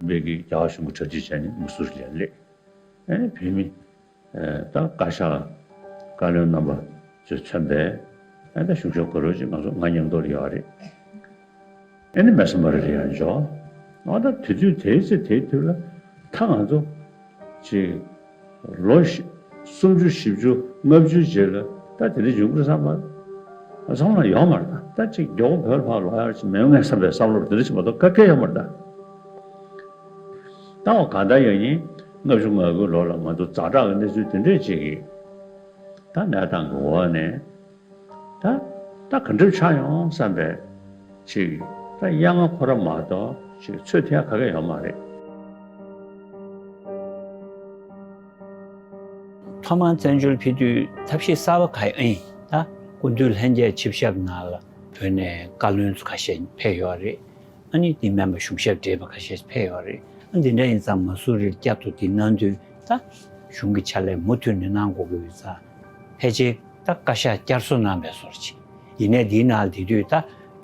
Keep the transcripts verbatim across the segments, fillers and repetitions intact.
པའི་གི་རྒྱ་གར་གཞུང་གི་གྲ་སྒྲིག་བྱས་ནས་མུ་སུ་རི་ལ་སླེབས། ཨེ་ནི་བོད་མི་ད་བཀའ་ཤག་བཀའ་བློན་རྣམ་པ་ཚོས་མཚོན་པའི་ཨེ་ད་གཞུང་ཞབས་གོ་རོ་ཅིག་ང་ཚོ་ང་མཉམ་དུ་ཡོད་རེད། ཨེ་ནི་མེ་སོ་མ་རི་ལ་ཡང་འབྱོར། ཨ་ད་དུས་ཚོད་དེའི་ཚེ་དེའི་དུས་ལ་ད་ང་ཚོ་ཅིག་ལོ་བཞི་སུམ་ཅུ་བཞི་བཅུ་ལྔ་བཅུའི་རྗེས་ལ་ད་དེ་འདྲ་འབྱུང་གི་རེད་བསམ་པ་ཚང་མ་ཡོད་མ་རེད། ད་ད་ཅིག་མགྱོགས་པོ་བོད་ལ་ཕར་ལོག་ཡག་ཅིག་མེད་ངེས་བསམ་པའི་བསམ་བློ་དེ་འདྲ་ཞིག་མ་གཏོགས་ག་གེ་ཡོད་མ་རེད་ད། ད་འོ་གང་ལྟར་ཡང་ཡིན་ལྔ་བཅུ་ང་དགུའི་ལོ་ལ་ང་ཚོ་ཛ་དྲག་གི་གནས་ཚུལ་དེ་འདྲས་ཅིག་གིས་ད་གནས་སྟངས་ཀྱི་འོག་ནས། ད་ད་ག་འདྲ་ཆགས་ཡོང་བསམ་པའི་ཅིག་ད་ཡ་ང་ཁོ་ར་མ་གཏོགས་ཅིག་ཚོད་ཐིག་ག་གེ་ཡོད་མ་རེད། ཐོག་མར་བཙན་བྱོལ་ཕེབས་དུས་ཐབས་ཤེས་གསར་པ་ག་ཡིན་ད་སྐུ་མདུན་ལྷན་རྒྱས་ཆིབས་ཞབས་ནང་ལ་བོད་ནས་བཀའ་བློན་ཚོ་ཁ་ཤས་ཕེབས་ཡོད་རེད། ཨ་ནི་དེ་མིན་པ་གཞུང་ཞབས་བགྲེས་པ་ཁ་ཤས་ཕེབས་ཡོད་རེད། ཨ་འདི་འདྲ་ཡིན་ཙང་མ་སུ་རིར་བསྐྱར་དུ་འདི་གནང་དུས་ད་གཞུང་གི་ཕྱག་ལས་མུ་མཐུད་ནས་གནང་དགོས་ཀྱི་ཡོད་ཙང་ཕལ་ཆེར་ད་བཀའ་ཤག་བསྐྱར་གསོ་གནང་བའི་བཟོ་འདྲ་ཅིག་ཡིན་ནའི་འདིའི་ནང་ལ་དེ་དུས་ད་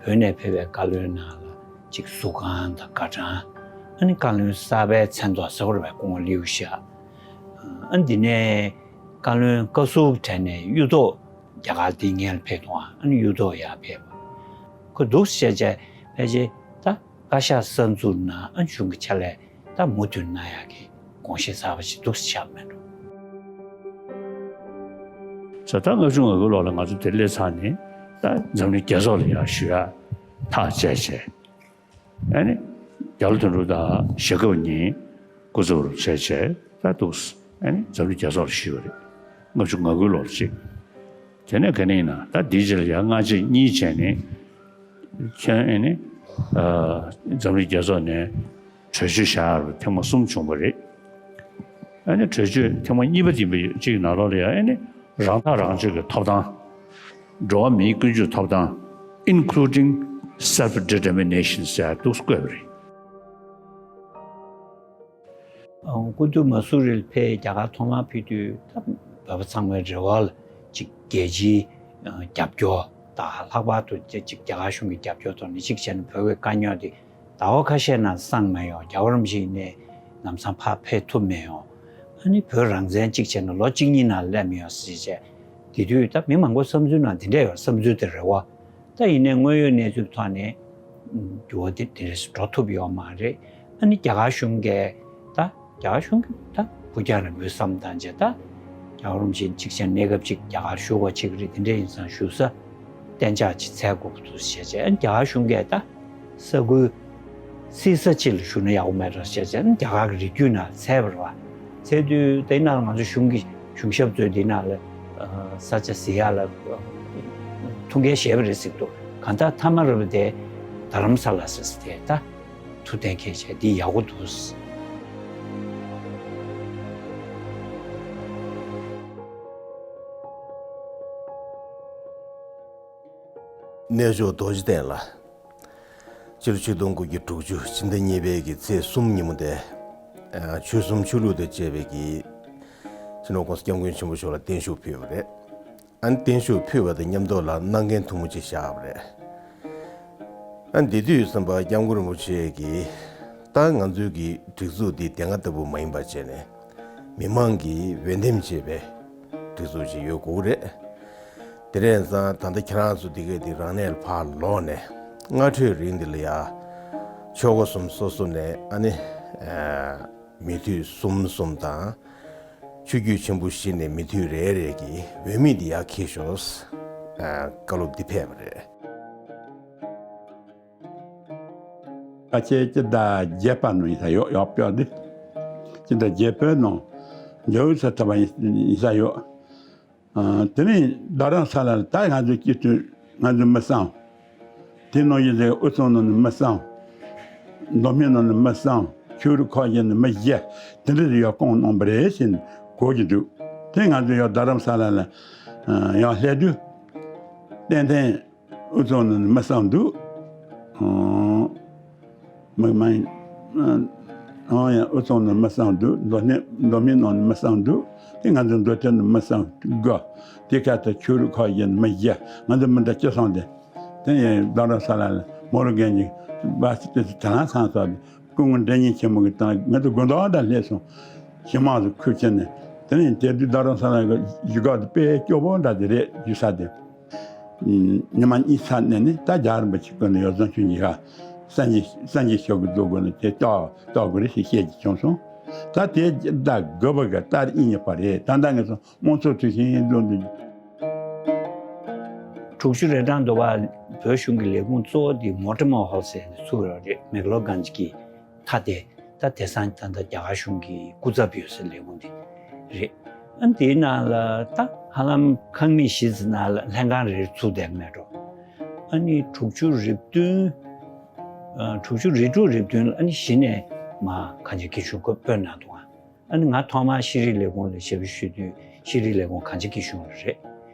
བོད་ནས་ཕེབས་པའི་བཀའ་བློན་ནང་ལ་ཅིག་ཟུར་ཁང་དང་དགའ་གྲངས་ཨ་ནི་བཀའ་བློན་གསར་པའི་མཚན་ཐོག་ཟེར་བ་རེད་པས་སྐུ་ངོ་ལིའུ་ཞའོ། ཨ་འདི་ནས་བཀའ་བློན་བཀའ་ཟུར་གྲས་ནས་གཡུ་ཐོག་རྒྱ་གར་འདི་སྔོན་ལ་ཕེབས་དང་ཨ་ནི་གཡུ་ཐོག་ཡར་ཕེབས། ཁོ་འདུག་སེ་བྱས་བྱས་ཕལ་ཆེར་ད་བཀའ་ཤག་གསར་འཛུགས་ནང་ཨ་གཞུང་གི་ཕྱག་ལས་ད་མུ་མཐུད་གནང་ཡག་གི་དགོངས་བཞེས་གསར་པ་ཞིག་འདུག་སེ་བཞག་མེད་འགྲོ། ས་ད་ལྔ་བཅུ་ང་དགུའི་ལོ་ལ་ང་ཚོ་དེ་སླེབས་ཚར་ནས་ད་འཛམ་གླིང་རྒྱལ་ཚོགས་ལ་ཡར་ཞུ་ཡག་ཐག་བཅད་བྱས། ཨ་ནི་རྒྱ་ལོ་དོན་གྲུབ་དང་ཞྭ་སྒབ་གཉིས་སྐུ་ཚབ་རུ་བྱས་བྱས་ད་འདུག་ཨ་ནི་འཛམ་གླིང་རྒྱལ་ཚོགས་ལ་ཞུས་པ་རེད། ལྔ་བཅུ་ང་དགུའི་ལོ་ལ་གཅིག་དེ་ནས་ག་ནས་ཡིན་ན་ད་འདིའི་རྗེས་ལ་ཡང་སྔ་རྗེས་གཉིས་བྱས་ནས་ཁྱོན་ཨ་ནི་འཛམ་གླིང་རྒྱལ་ཚོགས་ནས་གྲོས་ཆོད་བཞག་ཡག་ཐེངས་མ་གསུམ་བྱུང་བ་རེད། ཨ་ནི་གྲོས་ཆོད་ཐེངས་མ་གཉིས་པ་ཡིན་པ་གཅིག་ནང་ལོགས་ལ་ཡང་ཨ་ནི་རང་ཐག་རང་གཅོད་ཀྱི་ཐོབ་ཐང་། འགྲོ་བ་མིའི་ཀུན་སྤྱོད་ཐོབ་ཐང་། Including self determination ཟེར་འདུག་བཀོད་པ་རེད། སྐུ་མདུན་མ་སུ་རི་ལ་ཕེབས་རྒྱ་གར་ཐོག་མར་ཕེབས་དུས་ད་བོད་པ་ཚང་མའི་རེ་བ་ལ་ཅིག་རྒྱལ་སྤྱིའི་རྒྱབ་སྐྱོར་དང་ལྷག་པར་དུ་ཅིག་རྒྱ་གར་གཞུང་གི་རྒྱབ་སྐྱོར་ཐོག་ནས་ཅིག་བྱས་ན་བོད་པའི་དཀའ་རྙོག་དེ་ཟླ་བ་ཁ་ཤས་ནང་སངས་མ་ཡོང་། རྒྱལ་བ་རིན་པོ་ཆེ་ཡིན་ནའི་ལམ་སང་ཕར་ཕེབས་ཐུབ་མི་ཡོང་། ཨ་ནི་བོད་རང་བཙན་གཅིག་བྱས་ན་ལོ་གཅིག་གཉིས་ནང་སླེབས་མི་ཡོང་ཟེར་བྱས། དེ་དུས་ད་མི་མང་པོ་བསམ་ཚུལ་ནང་དེ་འདྲས་ཡོད། བསམ་ཚུལ་དེ་རེད་བ། ད་ཡིན་ནའི་དངོས་ཡོད་གནས་ཚུལ་ཐོག་ནས་འགྱུར་བ་དེ་དེ་རེས་འགྲོ་ཐུབ་ཡོད་མ་རེད། ཨ་ནི་རྒྱ་གར་གཞུང་གིས་ད་རྒྱ་གར་གཞུང་གིས་ད་ཕུགས་རྒྱང་རིང་པོའི་བསམ་བཏང་བྱས་ད་རྒྱལ་བ་རིན་པོ་ཆེ་གཅིག་བྱས་ན་གནས་སྐབས་གཅིག་རྒྱ་གར་བཞུགས་པ་གཅིག་རེད། དེ་འདྲས་ཡིན་ཙང་བཞུགས་ས་གཏན་འཇགས་ཅིག་འཚོལ་དགོས་ཀྱི་འདུག་ཟེར་བྱས། ཨ་ནི་རྒྱ་གར་གཞུང་གིས་ད་ས་ཁུལ་སྲིད་ས་གཅིག་ལ་བཞུགས་ན་ཡག་པོ་མེད་འགྲོ་ཟེར་བྱས་ཨ་ནི་རྒྱ་གར་གྱི་རི་རྒྱུད་ནང་འཚོལ་བ་རེད་བ། འཚོལ་དུས་དེ་ནང་ང་ཚོ་གཞུང་གི་གཞུང་ཞབས་ཚོས་འདི་ནང་ལ་ས་ཆ་ཟིན་ཡག་ལ་ཐུགས་འགན་བཞེས་པ་རེད་ཟེར་གྱི་འདུག་གང་ལྟར་མཐའ་མ་རེད་པ་དེ་རྡ་རམ་ས་ལ་ཟེར་ས་དེ་ད་ཐུགས་གཏན་འཁེལ་བྱས་འདི་ཡག་པོ་འདུག་གནས་མཆོག་རྡོ་རྗེ་གདན་ལ། སྤྱི་ལོ་ཆིག་སྟོང་དགུ་བརྒྱ་དྲུག་ཅུ་ཕྱི་ཟླ་གཉིས་པའི་གི་ཚེས་གསུམ་ཉིན་མོ་དེ། ཆོལ་གསུམ་ཆོས་ལུགས་དང་བཅས་པའི་གི་སྤྱི་ནོར་༸གོང་ས་༸སྐྱབས་མགོན་ཆེན་པོ་མཆོག་ལ་བརྟན་བཞུགས་ཕུལ་བ་རེད། ཨ་ནི་བརྟན་བཞུགས་ཕུལ་བ་དང་མཉམ་དུ་ལ་གནང་མཁན་ཐུང་ངུ་ཅིག་བཞག་པ་རེད། ཨ་ནི་དེ་དུས་ཙམ་པ་༸སྐྱབས་མགོན་རིན་པོ་ཆེ་གིས་ད་ང་ཚོའི་གི་སྒྲིག་འཛུགས་འདི་དེ་སྔ་ལྟ་བུ་མ་ཡིན་པ་བྱས་ནས་མི་མང་གིས་འོས་འདེམས་བྱས་པའི་སྒྲིག་འཛུགས་ཅིག་ཡོད་དགོས་རེད། དེ་རེད་ཙང་ད་ལྟ་ཁྱེད་རང་ཚོ་འདི་གས་འདི་རང་གནས་ལ་ཕར་ལོག་ནས་སྔ་དྲོའི་རིང་འདི་ལ་ཡ་ཆོལ་ཁ་གསུམ་སོ་སོ་ནས་ཨ་ནི་མི་འཐུས་གསུམ་གསུམ་དང་ཆོས་བརྒྱུད་ཆེན་པོ་བཞི་ནས་མི་འཐུས་རེ་རེ་གི་འོས་མི་འདི་ཡར་འཁྱེར་ཤོག་བཀའ་སློབ་འདི་ཕེབས་པ་རེད། ཁ་ཆེ་སྤྱི་ཟླ་བརྒྱད་པ་ནང་ཡིན་ས་ཡོད། ཡག་པོ་འདི་སྤྱི་ཟླ་བརྒྱད་པའི་ནང་འཇའ་འོད་ས་ཐོབ་པ་ཡིན་ས་ཡོད། དེ་ནས་རྡ་རམ་ས་ལ་ལ་ད་ང་ཚོ་སྤྱི་འཐུས་ང་ཚོ་མི་གསུམ། དེ་ནང་བཞིན་དུ་དབུས་གཙང་ནང་ནས་མི་གསུམ། མདོ་སྨད་ནང་ནས་མི་གསུམ། ཆོས་རིག་ཁག་བཞི་ནས་མི་བཞི། དེ་འདྲ་ཞིག་ཡར་བསྐོངས་གནང་བ་རེད་ཟེར་ནས་གོ་གི་འདུག་དེ་ང་ཚོ་ཡར་རྡ་རམ་ས་ལ་ལ་ཡར་སླེབས་དུས་ཏན་ཏན་དབུས་གཙང་ནང་ནས་མི་གསུམ་འདུག་མི་མང་། ཨང་ཡང་དབུས་གཙང་ནས་མི་གསུམ་འདུག་མདོ་སྨད་མདོ་སྨད་ནང་ནས་མི་གསུམ་འདུག་དེ་ང་ཚོ་མདོ་སྟོད་ནས་མི་གསུམ་དགུ། དེ་ཁ་ཐུག་ཆོས་རིག་ཁག་བཞི་ནས་མི་བཞི། ང་ཚོ་མི་འདྲ་བཅུ་གསུམ་དེ། དེ་ཡང་རྡ་རམ་ས་ལ་ལ་མོ་རང་རྒན་གྱིས་སྦ་སི་དེ་དེ་རང་སང་སོགས་ སྐུ་ངོ་འདྲ་མཉེན་ཆེན་མོ་གི་དང་ང་ཚོ་དགོན་བདག་འདྲ་སླེབས་སོང་། ཞི་མང་དུ་ཁུར་ཁྱེར་ནས། དེ་ནས་དེ་དུས་རྡ་རམ་ས་ལ་གི་གཞིས་ཀ་དུ་དཔེ་སྐྱོ་པོ་འདྲ་དེ་རེད། གཞིས་ས་དེ། ཉི་མ་གཉིས་ཚར་ནས་ནི་ད་རྒྱལ་བ་རིན་པོ་ཆེ་སྐུ་ནས་ཡོ་བཟང་ཆོས་ཀྱི་ཧ་སངས་རྒྱས་སངས་རྒྱས་ཤོག་གི་རྫོགས་དགོས་ནས་དེ་ལྟ་ལྟ་དགོས་རེད་ཞེས་བཤད་ཀྱི་བྱུང་སོང་། ད་དེ་ད་དགོས་པ་གི་ལྟར་ཨིན་ཉི་པ་རེད། ད་ལྟ་ངས་སོང་དམངས་གཙོ་དུས་ཆེན་ཡིན་འདུག་འདུག་དྲུག་ཅུ་རེ་གྲངས་འདུག་བ། བོད་གཞུང་གི་ལས་ཁུངས་གཙོ་བོ་དེ་མོ་ཊ་མོ་ཧོལ་ཟེར་ནས་ཚུགས་ཡོད་རེད། མེག་ལོར་གྷན་ཇི་གི་མཐའ་དེ། ད་དེང་སང་ད་ལྟ་རྒྱ་གར་གཞུང་གི་སྐུ་ཚབ་ཡོད་སའི་ལས་ཁུངས་དེ་རེད། ཨ་དེའི་ནང་ལ་ད་ཧ་ལམ་ཁང་མིག་བཞི་ཙམ་ནང་ལ་ལྷན་ཁང་རེ་ཚུགས་བསྡད་མེད་འགྲོ། ཨ་ནི་དྲུག་ཅུ་རེ་བདུན། ཨ་དྲུག་ཅུ་རེ་དྲུག་རེ་བདུན་ལ་ཨ་ནི་གཞི་ནས་མ་གང་ཅི་སྐྱིད་ཆུ་ཁོ་སྤོས་གནང་འདུག་ཨ། ཨ་ནི་ང་ཐོག་མར་ཤེས་རིག་ལས་ཁུངས་ལ་ཞབས་ཞུ་ཞུ་དུས་ཤེས་རིག་ལས་ཁུངས་གངས་ཅན་སྐྱིད་གཤོངས་ལ་རེད།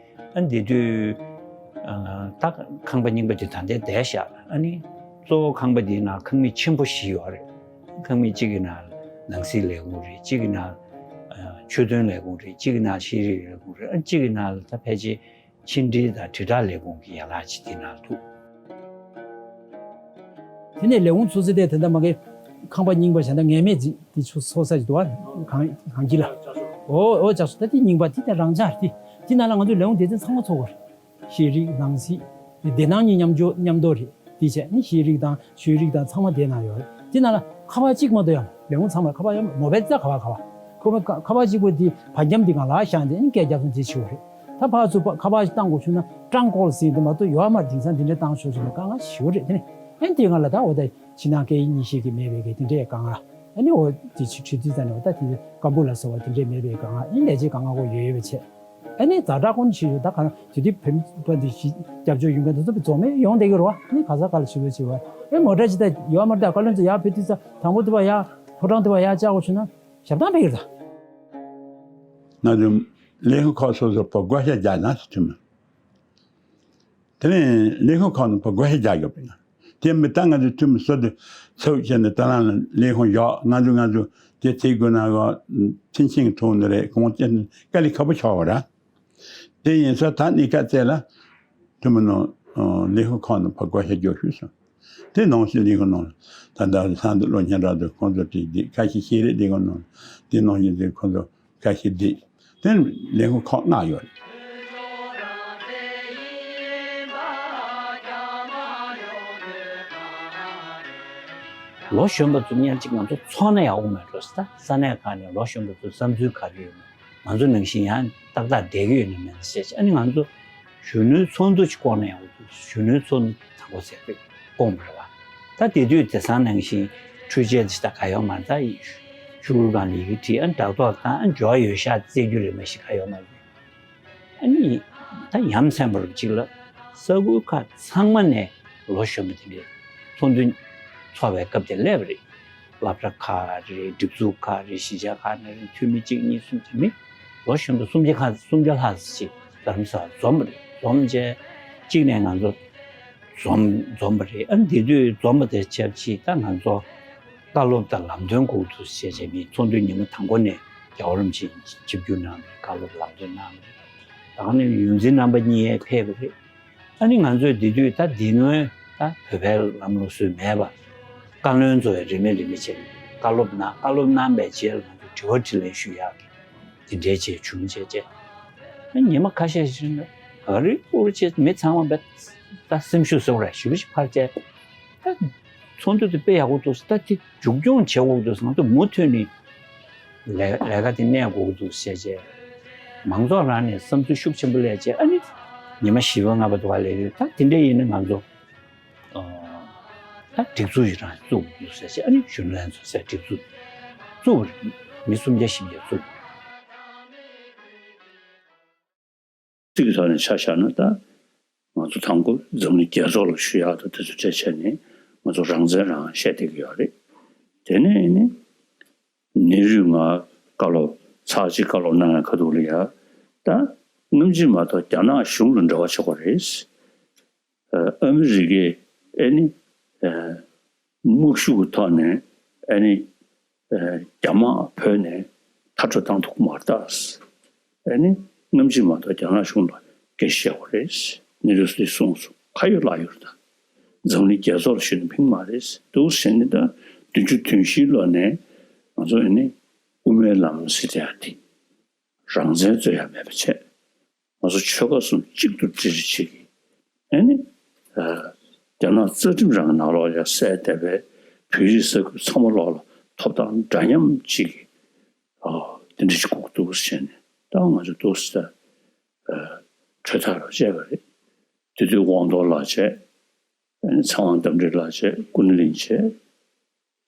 ཨ་ནི་དེ་དུས་ཨ་ད་ཁང་པ་རྙིང་པ་དེ་ད་ལྟའི་བསྡད་བཞག་ཨ་ནི་གཙོ་བོ་ཁང་པ་དེའི་ནང་ཁང་མིག་ཆེན་པོ་བཞི་ཡོད་རེད། ཁང་མིག་གཅིག་གི་ནང་ནང་སྲིད་ལས་ཁུངས་རེད། གཅིག་གི་ནང་ཆོས་དོན་ལས་ཁུངས་རེད། གཅིག་གི་ནང་ཤེས་རིག་ལས་ཁུངས་རེད། ཨ་ནི་གཅིག་གི་ནང་ལ་ད་ཕལ་ཆེར་ཕྱི་འབྲེལ་དང་དྲིལ་བསྒྲགས་ལས་ཁུངས་ཀྱི་ཡན་ལག་ཅིག་དེ་ནང་འདུག་དེ་ནས་ལས་ཁུངས་ཚུགས་ཚེ་དེ་ད་མ་གི་ཁང་པ་རྙིང་པ་བྱས་ན་ངེས་མེད་ཅིག་དེ་ཆུ་ཚོགས་ས་ཅིག་འདུག་བ། གང་གང་གི་ལ། ཨོ་ཨོ་ཅག་སུ་ད་དེ་རྙིང་པ་དེ་ད་རང་འཇགས་རེད། དེ་ནང་ལ་ང་ཚོའི་ལས་ཁུངས་སྡེ་ཚན་ཚང་མ་ཚུགས་པ་རེད། ཤེས་རིག་ནང་སྲིད། དེ་ནང་གཉིས་མཉམ་འཇོག་མཉམ་དུ་རེད། དེ་བྱས་ནི་ཤེས་རིག་དང་ཆོས་རིག་དང་ཚང་མ་དེ་ན་ཡོད་རེད། དེ་ནང་ལ་ཁ་པར་གཅིག་མ་གཏོགས་ཡང་ལས་ཁུངས་ཚང་མ་ཁ་པར་ཡང་མོ་བེལ་ཙ་ཁ་པར་ཁ་པར་ཁོ་པ་ཁ་པར་གཅིག་པོ་དེ་བར་འཁྱམས་དེ་གང་ལ་བཞག་དེ་ནི་སྐད་རྒྱབ་སོང་དེ་ཆེ་བ་རེད། ད་ཕར་ཚུར་ཁ་པར་ཞིག་བཏང་དགོས་བྱུང་ན་ཀྲང་ཀོལ་ཟིན་དེ་མ་གཏོགས་ཡོད་མ་རེད། དེང་སང་དེ་འདྲའི་བཏང་ཆོག་ཆོག་ལ་དཀའ་ངལ་ཞེ་པོ་རེད། དེ་ནི་ཨེ་དེ་ང་ལ་ད་འོ་ད་ཕྱི་ནང་སྐད་ཡིག་གཉིས་ཤེས་ཀྱི་མེད་པའི་གི་དེ་འདྲའི་དཀའ་ངལ་ཨ་ནི་འོ་དེ་ཆུ་ཆུ་དུས་ཙམ་ནས་འོ་ད་དེ་སྐམ་པོ་ལ་སོགས་པ་དེ་འདྲའི་མེད་པའི་དཀའ་ངལ་ཨེ་ལས་བྱེད་དཀའ་ངལ་གོ་ཡོད་ཡོད་པ་བྱས། ཨ་ནི་ཛ་དྲག་ཀུན་ཞིག་ཡོད། ད་ག་རང་དེ་དུས་བོད་མི་པ་འདི་ཞིག་སྐྱབས་བཅོལ་ཡོང་མཁན་དེ་ཚོ་བི་འཛོམས་མེད་ཡོང་བསྡད་ཀྱི་རེད་བ། ཨ་ནི་ག་ས་ག་ལ་ཞིག་ལོས་བྱེད་བ་ཨེ་མོ་ཊ་ཅི་ད་ཡོད་མ་རེད། ད་བཀའ་བློན་ཚོ་ཡར་བོད་དུས་ས་དང་པོ་དུ་བ་ཡར་ཕོ་བྲང་དུ་བ་ཡར་བཅར་དགོས་བྱུང་ན་ཞབས་བཏང་ཕེབས་ཀྱི་རེད་ད། ང་ཚོ་ལས་ཁུངས་ཁག་སོ་སོ་བ་བགོ་བཤའ་རྒྱག་ན་ཟེར་དུས་མ། དེ་ནས་ལས་ཁུངས་ཁག་ནང་བགོ་བཤའ་རྒྱག་དགོས་པ་ཡིན། དེ་མི་ལྟར་ང་ཚོས་འཐུས་མི་སུ་དེ་ཚུགས་བྱས་ནས་ད་ལམ་ལས་ཁུངས་བཞག་ང་ཚོ་ང་ཚོ་དེ་བྱེད་དགོས་ན་ག་མཐུན་རྐྱེན་གྱི་ཐོག་ནས་རེད། གང་ཅི་དཀའ་ལས་ཁག་པོ་ཆགས་པ་རེད། དེ་ཡིན་ཙང་ད་གནས་སྐབས་བཙལ་ལ་འཐུས་མི་ནང་ལས་ཁུངས་ཁག་ནང་བགོ་བཤའ་རྒྱག་ཞུས་སོང་། དེ་ནང་བཞིན་ལས་ཁུངས་ནང་ད་ལྟ་ས་འདི་བློ་སྙན་གྲགས་དུ་ཁོང་ཚོ་བྲིས་འདི་ཁ་ཤས་ཤེས་རིག་ལས་ཁུངས་ནང་དེ་ནང་བཞིན་དེ་ཁོང་ཚོ་ཁ་ཤས་བསྡད། དེ་ལས་ཁུངས་ཁག་ལྔ་ཡོད་རེད། ལོ་གཞོན་པ་ཚོ་སྔོན་ཆད་ང་ཚོ་ཚོགས་ན་ཡག་པོ་མེད་འགྲོ་ཟེར། ད་ས་གནས་ཁག་ནས་ལོ་གཞོན་པ་ཚོའི་བསམ་ཚུལ་ག་རེ་ཡོད་མེད། ང་ཚོ་ནང་བཞིན་ཡང་ཏག་ཏག་བསྡད་ཀྱི་ཡོད་ན་མེད་ན་བཤད་བྱས། ཨ་ནི་ང་ཚོ་གཞོན་ནུའི་ཚོགས་འདུ་ཞིག་བསྐོང་ན་ཡག་པོ་འདུག་གཞོན་ནུའི་ཚོགས་འདུ་དང་པོ་ཟེར་བས་བསྐོངས་པ་རེད་བ། ད་དེ་དུས་དེང་སང་ནང་བཞིན་འཕྲུལ་ཆས་འདི་ལྟ་ག་ཡོད་མ་རེད། ད་ཤོག་གུ་སྒང་ལ་ཡི་གེ་བྲིས་ཨ་ནི་སྦྲག་ཐོག་བཏང་ཨ་ནི་འབྱོར་ཡོད་ཤག་བཙལ་རྒྱུ་རེད་མ་གཞི་ག་ཡོད་མ་རེད། ཨ་ནི་ད་ཡ་མཚན་པ་རུ་གཅིག་ལ་ས་ཁུལ་ཁག་ཚང་མ་ནས་ལོ་གཞོན་པ་དེ་འདྲའི་ཚོགས་འདུ་ཚོགས་པའི་སྐབས་དེ་སླེབས་པ་རེད། སློབ་གྲྭ་ཁག་རེད། སྒྲིག་འཛུགས་ཁག་རེད། གཞིས་ཆགས་ཁག་ནས་རེད། འཐུས་མི་གཅིག་གཉིས་གསུམ་དེ་མི་ལོ་གཞོན་པ་སུམ་བརྒྱ་ཁག་སུམ་བརྒྱ་ལྷག་ཅིག་རྡ་རམ་ས་ལ་འཛོམས་པ་རེད། འཛོམས་རྗེས་གཅིག་ནས་ང་ཚོ་འཛོམས་འཛོམས་པ་རེད། ཨ་ནི་དེ་དུས་འཛོམས་པ་དེ་ཆབས་ཅིག་ད་ང་ཚོ་བཀའ་སློབ་དང་ལམ་སྟོན་དགོས་འདུག་ཟེར་བྱས་མི་ཚོགས་འདུའི་ཉིན་མོ་དང་པོ་ནས་རྒྱལ་བ་རིན་པོ་ཆེ་ཆིབས་བསྒྱུར་གནང་བ་རེད། བཀའ་སློབ་ལམ་སྟོན་གནང་བ་རེད། ད་ག་ནས་ཡོངས་འཛིན་རྣམ་པ་གཉིས་ཕེབས་པ་རེད། ཨ་ནི་ང་ཚོས་འདི་དུས་ད་འདི་སྔོན་ད་བོད་པའི་ལམ་ལུགས་སུ་མེད་པ། བཀའ་བློན་ཚོས་རིན་མེད་རིན་མེད་བྱས་བཀའ་སློབ་གནང་། བཀའ་སློབ་གནང་བའི་རྗེས་ལ་ང་ཚོ་དྲི་བ་དྲིས་ལན་ཞུ་ཡག་གི་དེ་འདྲའི་བྱས་བྱུང་བྱས་བྱས། ཨ་ཉི་མ་ཁ་ཤས་ཤིག་ན་ག་རེ་ཨུ་རུ་བྱས་མི་ཚང་མ་བས་ད་སེམས་ཤུགས་ཟེར་བ་རེད། ཞེ་པོ་ཅིག་འཕར་བྱས། ད་ཚོགས་འདུ་དེ་དཔེ་ཡག་པོ་འདུག་ད་དེ་མཇུག་སྐྱོང་བྱེད་དགོས་འདུག་ང་ཚོ་མུ་མཐུད་ནས་ལས་ལས་ཀ་དེ་གནས་དགོས་འདུག་ཟེར་བྱས། མང་ཚོགས་རང་ནས་བསམ་ཚུལ་ཤུགས་ཆེན་པོ་སླེབས་བྱས། ཨ་ནི་ཉི་མ་བཞི་པ་ལྔ་པ་དུ་བ་ལས་ཡོད། ད་དེ་འདྲ་ཡིན་ན་ང་ཚོ་ད་སྒྲིག་འཛུགས་ཡི་རང་བཙུགས་འདུག་ཟེར་བྱས། ཨ་ནི་གཞོན་ནུ་ལྷན་ཚོགས་ཟེར་སྒྲིག་འཛུགས་བཙུགས་པ་རེད། མི་སུམ་བརྒྱ་བཞི་བརྒྱ་བཙུགས། ཚིག་གི་ཐོག་ནས་ཆ་བཞག་ན་ད་ང་ཚོ་དང་པོ་འཛམ་གླིང་རྒྱལ་ཚོགས་ལ་ཞུ་ཡག་དང་དེ་ཚོ་བཅས་བྱས་ནས་ང་ཚོ་རང་བཙན་རང་བཤད་བསྡད་ཀྱི་ཡོད་རེད། དེ་ནས་ནི་ནེ་རུས་ང་བཀའ་སློབ་ཚར་གཅིག་བཀའ་སློབ་གནང་ཡག་ཁ་ཐུག་ལ་ཡ་ད་སྔོན་ཆད་མ་གཏོགས་རྒྱ་ནག་གཞུང་ལ་འབྲེལ་བ་ཆགས་པ་རེད། ཨ་མི་རི་ཀས་ཨེ་ནི་དམག་ཤུགས་ཀྱི་ཐོག་ནས་ཨེ་ནི་རྒྱ་དམག་བོད་ནས་མཐར་སྐྲོད་བཏང་ཐུབ་ཀྱི་མ་རེད་ད། ཨེ་ནི་སྔོན་ཆད་མ་གཏོགས་རྒྱ་ནག་གཞུང་ལ་སྐད་ཆ་བཤད་དགོས་རེད། ནེ་རུས་ལས་གསུངས་སོང་། ཁ་ཡོད་ལག་ཡོད་རེད་ད། འཛམ་གླིང་རྒྱལ་ཚོགས་ལ་ཞུས་ན་ཕན་གྱི་མ་རེད་འདུག་ཟེར་ནས་ད་ བདུན་ཅུ་དོན་བཞིའི་ལོ་ནས་ང་ཚོ་ཨ་ནི་དབུ་མའི་ལམ་ཟེར་ཡ་དེ་རང་བཙན་རྩོད་ཡ་མེད་པ་བྱས། ང་ཚོ་ཆོལ་ཁ་གསུམ་གཅིག་ཏུ་སྒྲིལ་བྱེད་ཀྱི། ཨ་ནི། ཨ། རྒྱ་ནག་རྩ་ཁྲིམས་རང་གི་ནང་ལོགས་ལ་གསལ་བསྡད་པའི་བོད་རིགས་ས་ཁུལ་ཚང་མ་ལོགས་ལ་ཐོབ་ཐང་འདྲ་མཉམ་གཅིག་གི། ཨ། དེ་འདྲ་ཞིག་དགོས་ཀྱི་འདུག་ཟེར་ནས་ད་ང་ཚོ་འདུག་ཟེར། ཨ། གྲོས་ཐག་རོ་བཅད་པ་རེད། དེ་དུས་དབང་རྡོར་ལགས་བྱས། ཨ་ནི་ཚེ་དབང་རྟ་མགྲིན་ལགས་བྱས། ཀུན་གླིང་བྱས།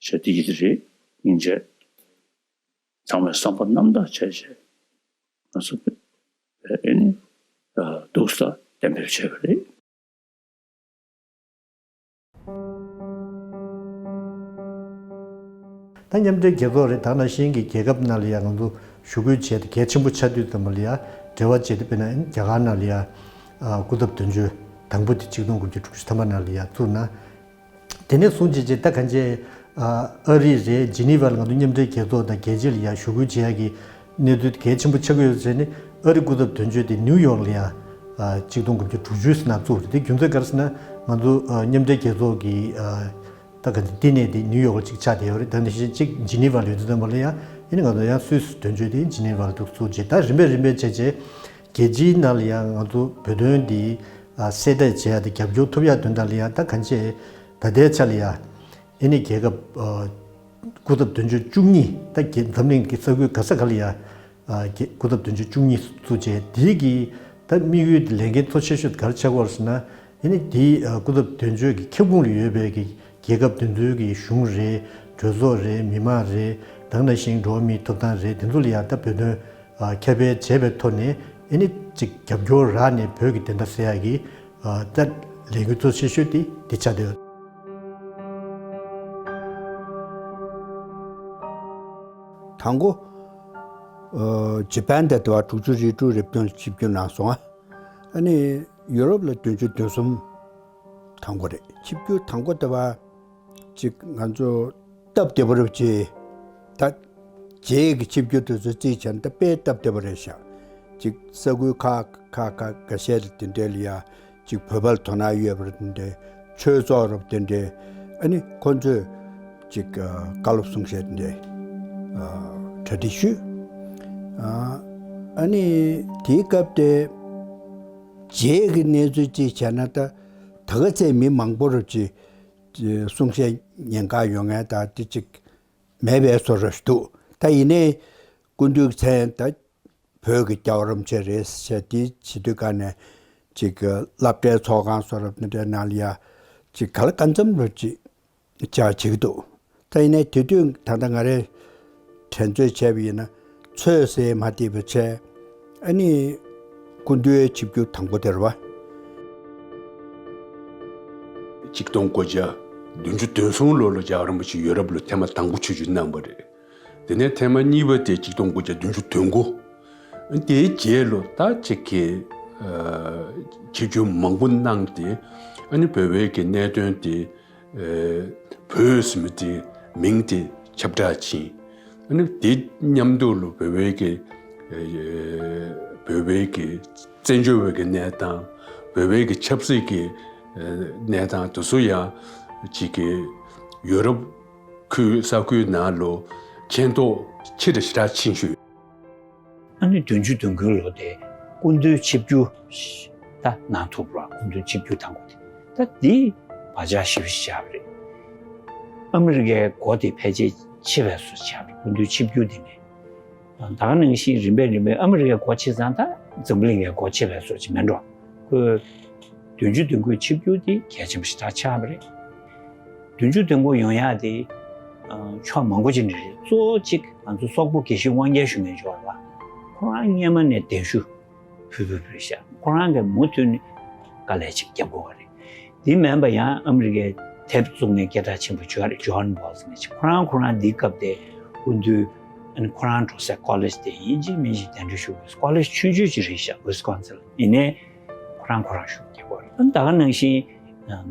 བྱས་དེ་ཡིན་རེད། ཡིན་བྱས། ཚང་མས་བསམ་པ་རྣམ་དག་བྱས་བྱས། ང་ཚོ་ཨེ་ནི་འདུག་ས་གཏན་འབེབས་བྱས་པ་རེད། ད་མཉམ་འབྲེལ་རྒྱལ་ཚོགས་རེད། ད་ནང་བཞིན་གྱི་རྒྱལ་ཁབ་ནང་ལ་ཡང་ང་ཚོ་ཞུ་སྐུལ་བྱས་ཏེ་གལ་ཆེན་པོ་ཆགས་དུས་ཙམ་པ་ལ་ཡང་འབྲེལ་བ་བྱས་ཏེ། དཔེར་ན་རྒྱ་གར་ནང་ལ་ཡང་སྐུ་ཚབ་དོན་གཅོད་དང་པོ་དེ་ཆིག་སྟོང་དགུ་བརྒྱ་དྲུག་ཅུ་ཐམ་པ་ནང་ལ་ཡང་བཙུགས་ན། དེ་ནས་བཟུང་བྱས་རྗེས་ད་གང་ཅི། ཨ། ཨ་རི་རེད། ཇི་ནི་ཝ་ལ་ང་ཚོ་མཉམ་འབྲེལ་རྒྱལ་ཚོགས་དང་རྒྱལ་སྤྱི་ལ་ཡང་ཞུ་སྐུལ་བྱེད་ཡག་གི་གནས་ཚུལ་གལ་ཆེན་པོ་ཆགས་ཀྱི་ཡོད་ཟེར་ནས། ཨ་རི་སྐུ་ཚབ་དོན་གཅོད་དེ་ནིའུ་ཡོག་ལ་ཡང་ཨ་ཆིག་སྟོང་དགུ་བརྒྱ་དྲུག་ཅུ་ཙམ་ནང་བཙུགས་རེད། དེ་རྒྱུ་མཚན་ག་རེ་ཟེར་ན། ང་ཚོ་ཨ་མཉམ་འབྲེལ་རྒྱལ་ཚོགས་ཀྱི་ཨ་ད་ག་ཚོད་འདི་ནས་དེ་ནིའུ་ཡོག་ལ་གཅིག་ཆགས་བསྡད་ཡོད་རེད། ད་ནི་གཅིག་ཇི་ནི་ཝ་ལ་ཡོད་དུས་ཙམ་པ་ལ་ཡང་། ཨ་ནི་ང་ཚོ་ཡང་སུད་སི་དོན་གཅོད་དེ་ཇི་ནི་ཝ་ལ་འདུག་བཙུགས་བྱས། ད་རིམ་པས་རིམ་པས་བྱས་བྱས། རྒྱལ་སྤྱིའི་ནང་ལ་ཡང་ང་ཚོ་བོད་དོན་འདི་ཨ་གསལ་བསྡད་བྱེད་ཡ་དང་རྒྱབ་སྐྱོར་ཐོབ་ཡ་དོན་དག་ལ་ཡང་ད་གང་ཅི་ད་ལྟའི་ཆ་ལ་ཡང་ཨ་ནི་རྒྱལ་ཁབ་ཨ་སྐུ་ཚབ་དོན་གཅོད་བཅུ་གཉིས། ད་རྒྱལ་འཛམ་གླིང་གི་ས་ཁུལ་ག་ས་ག་ལ་ཡང་ཨ་རྒྱལ་སྐུ་ཚབ་དོན་གཅོད་བཅུ་གཉིས་བཙུགས་བྱས། དེའི་གི་ད་དམིགས་ཡུལ་ལས་འགན་གཙོ་ཆེ་ཤོས་ག་རེ་ཆགས་ཀྱི་ཡོད་རེད་ཟེར་ན། ཨ་ནི་དེའི་ཨ་སྐུ་ཚབ་དོན་གཅོད་ཀྱི་ཁྱབ་ཁོངས་ལ་ཡོད་པའི་གི་རྒྱལ་ཁབ་དེ་ཚོའི་གི་གཞུང་རེད། གྲོས་ཚོགས་རེད། མི་མང་རེད། དེ་ནང་བཞིན་འགྲོ་བ་མིའི་ཐོབ་ཐང་རེད། དེ་ཚོ་ལ་ཡང་ད་བོད་དོན་ཨ་ཁྱབ་སྤེལ་བྱས་པའི་ཐོག་ནས། ཨ་ནི་ཅིག་རྒྱབ་སྐྱོར་རག་ནས་བོད་ཀྱི་བདེན་མཐའ་གསལ་ཡག་གི་ཨ་ད་ལས་འགུལ་གཙོ་ཆེ་ཤོས་དེ་དེ་ཆགས་བསྡད་ཡོད། དང་པོ་ཨ་ཇ་པན་དང་དེ་བ་དྲུག་ཅུ་རེ་དྲུག་རེ་བདུན་ལ་ཆིབས་བསྒྱུར་གནང་སོང་ང་། ཨ་ནི་ཡུ་རོབ་ལ་བདུན་ཅུ་དོན་གསུམ་དང་པོ་རེད། ཆིབས་བསྒྱུར་དང་པོ་དེ་བ་ཅིག་ང་ཚོ་སྟབས་བདེ་པོ་རེད་བྱས། ད་རྗེས་ཀྱི་ཆིབས་བསྒྱུར་དེ་ཚོ་རྩིས་བྱས་ན་ད་དཔེ་སྟབས་བདེ་པོ་རེད་ཤག་ཅིག་ས་ཁུལ་ཁག་ཁག་ཁག་འགའ་ཤས་ལ་དེ་འདྲའི་ལ་ཡ་ཅིག་བོད་པ་ལ་དོ་སྣང་ཡོད་པ་རེད། དེ་འདྲའི་ཆོས་ཚོགས་རབ་དེ་འདྲའི། ཨ་ནི་ཁོ་ཚོས་ཅིག་ཨ་བཀའ་སློབ་གསུང་བཤད་དེ་འདྲའི་ཨ་གྲ་སྒྲིག་ཞུས། ཨ་ཨ་ནི་དེའི་སྐབས་དེ་རྗེས་ཀྱི་གནས་ཚུལ་ཅིག་བྱས་ན། ད་ད་ག་ཚད་མི་མང་པོ་རུ་ཅིག་གསུང་བཤད་ཉན་ག་ཡོང་མཁན་ད་དེ་ཅིག་མེད་པའི་བཟོ་འདྲ་ཞིག་འདུག་ད་ཡིན་ནའི་སྐུ་མདུན་མཚན་ད་བོད་ཀྱི་རྒྱལ་བ་རིན་པོ་ཆེ་རེད་ཟེར། དེ་བྱེད་དུས་ག་ནས་ཅིག་སློབ་གྲྭའི་ཚོགས་ཁང་བཟོ་འདྲ་དེ་འདྲའི་ནང་ལ་ཡ་ཅིག་ག་ལ་གང་འཚམ་རུ་ཅིག་བཅར་བྱེད་ཀྱི་འདུག་ད་ཡིན་ནའི་དེ་དུས་ད་ལྟ་ང་རས་དྲན་གསོ་བྱས་པ་ཡིན་ན། ཚོད་ཟེར་མ་བསྡད་པ་བྱས། ཨ་ནི་སྐུ་མདུན་ཆིབས་བསྒྱུར་དང་པོ་དེ་རེད་བ། ཆིག་སྟོང་དགུ་བརྒྱ་བདུན་ཅུ་དོན་གསུམ་ལོ་ལ་རྒྱལ་བ་རིན་པོ་ཆེ་ཡུ་རོབ་ལ་ཐེངས་མ་དང་པོ་ཆིབས་བསྒྱུར་གནང་བ་རེད། དེ་ནས་ཐེངས་མ་གཉིས་པ་དེ་ཆིག་སྟོང་དགུ་བརྒྱ་བདུན་ཅུ་དོན་དགུ། དེའི་རྗེས་ལ་ད་ཅིག་གི་ཨ་ཆིབས་བསྒྱུར་མང་པོ་གནང་སྟེ། ཨ་ནི་བོད་པའི་གི་གནད་དོན་དེ་ཨ་བོད་ཟེར་མི་དེ་མིང་དེ་ཁྱབ་བསྒྲགས་ཕྱིན། ཨ་ནི་དེ་མཉམ་དུ་ལ་བོད་པའི་གི་ཨ་བོད་པའི་གི་བཙན་བྱོལ་བའི་གི་གནས་སྟངས། བོད་པའི་གི་ཆབ་སྲིད་ཀྱི་ཨ་གནས་སྟངས་དེ་ཚོ་ཡང་ཅིག་གི་ཡུ་རོབ་ཁུལ་ས་ཁུལ་ནང་ལ་མཁྱེན་རྟོགས་ཆེ་རུ་ཞེ་དྲག་ཕྱིན་ཤོས། ཨ་ནི་བདུན་ཅུ་དོན་དགུའི་ལོ་དེ་སྐུ་མདུན་ཆིབས་བསྒྱུར་ད་གནང་ཐུབ་ར། སྐུ་མདུན་ཆིབས་བསྒྱུར་དང་པོ་དེ། ད་འདི་བག་ཆགས་ཞེ་པོ་ཞིག་བཞག་པ་རེད། ཨ་མི་རི་ཀའི་སྒོ་དེ་ཕལ་ཆེར་ཕྱེ་བའི་བཟོ་ཆགས་པ་རེད། སྐུ་མདུན་ཆིབས་བསྒྱུར་དེ་ནས། ད་ག་ནང་བཞིན་རིམ་པས་རིམ་པས་ཨ་མི་རི་ཀའི་སྒོ་ཕྱེ་ཙང་ད་འཛམ་གླིང་གི་སྒོ་ཕྱེ་བའི་བཟོ་ཅིག་མེད་འགྲོ། ཁོས་བདུན་ཅུ་དོན་དགུའི་ཆིབས་བསྒྱུར་དེ་གལ་ཆེན་པོ་ཞེ་དྲག་ཆགས་པ་རེད། བདུན་ཅུ་དོན་དགུ་ཡོང་ཡག་དེ་ཕྱོགས་མང་པོ་ཅིག་ནས་རེད། གཙོ་བོ་གཅིག་ང་ཚོ་སོག་པོ་དགེ་བཤེས་དབང་རྒྱལ་ཞུ་མཁན་ཅིག་ཡོད་རེད་བ། ཁོ་རང་སྔོན་མ་ནས་གདན་ཞུ་ཕུལ་ཕུལ་ཕུལ་ཤག་ཁོ་རང་གིས་མུ་མཐུད་ནས་དཀའ་ལས་ཅིག་རྒྱབ་དགོས་པ་རེད། དེ་མིན་པ་ཡང་ཨ་མི་རི་ཀའི་དེབ་བཙུགས་མཁན་སྐད་གྲགས་ཆེན་པོ་ཇོ་ཇོན་བོལ་ཟེར་མཁན་ཅིག་ཁོ་རང་ཁོ་རང་འདིའི་སྐབས་དེ་སྐུ་མདུན་ཨ་ནི་ཁོ་རང་འགྲོ་སའི་ཀོ་ལེཇ་དེ་ཡིན་གཅིག་མིན་གཅིག་གདན་འདྲེན་ཞུ་དགོས། ཀོ་ལེཇ་ཆུང་ཆུང་ཅིག་རེད་ཤག་ཝི་སི་ཀོན་སིན་ལ། ཡིན་ནའི་ཁོ་རང་ཁོ་རང་ཞུགས་རྒྱག་གི་རེད། ཨ་ནི་ད་ག་ནང་བཞིན་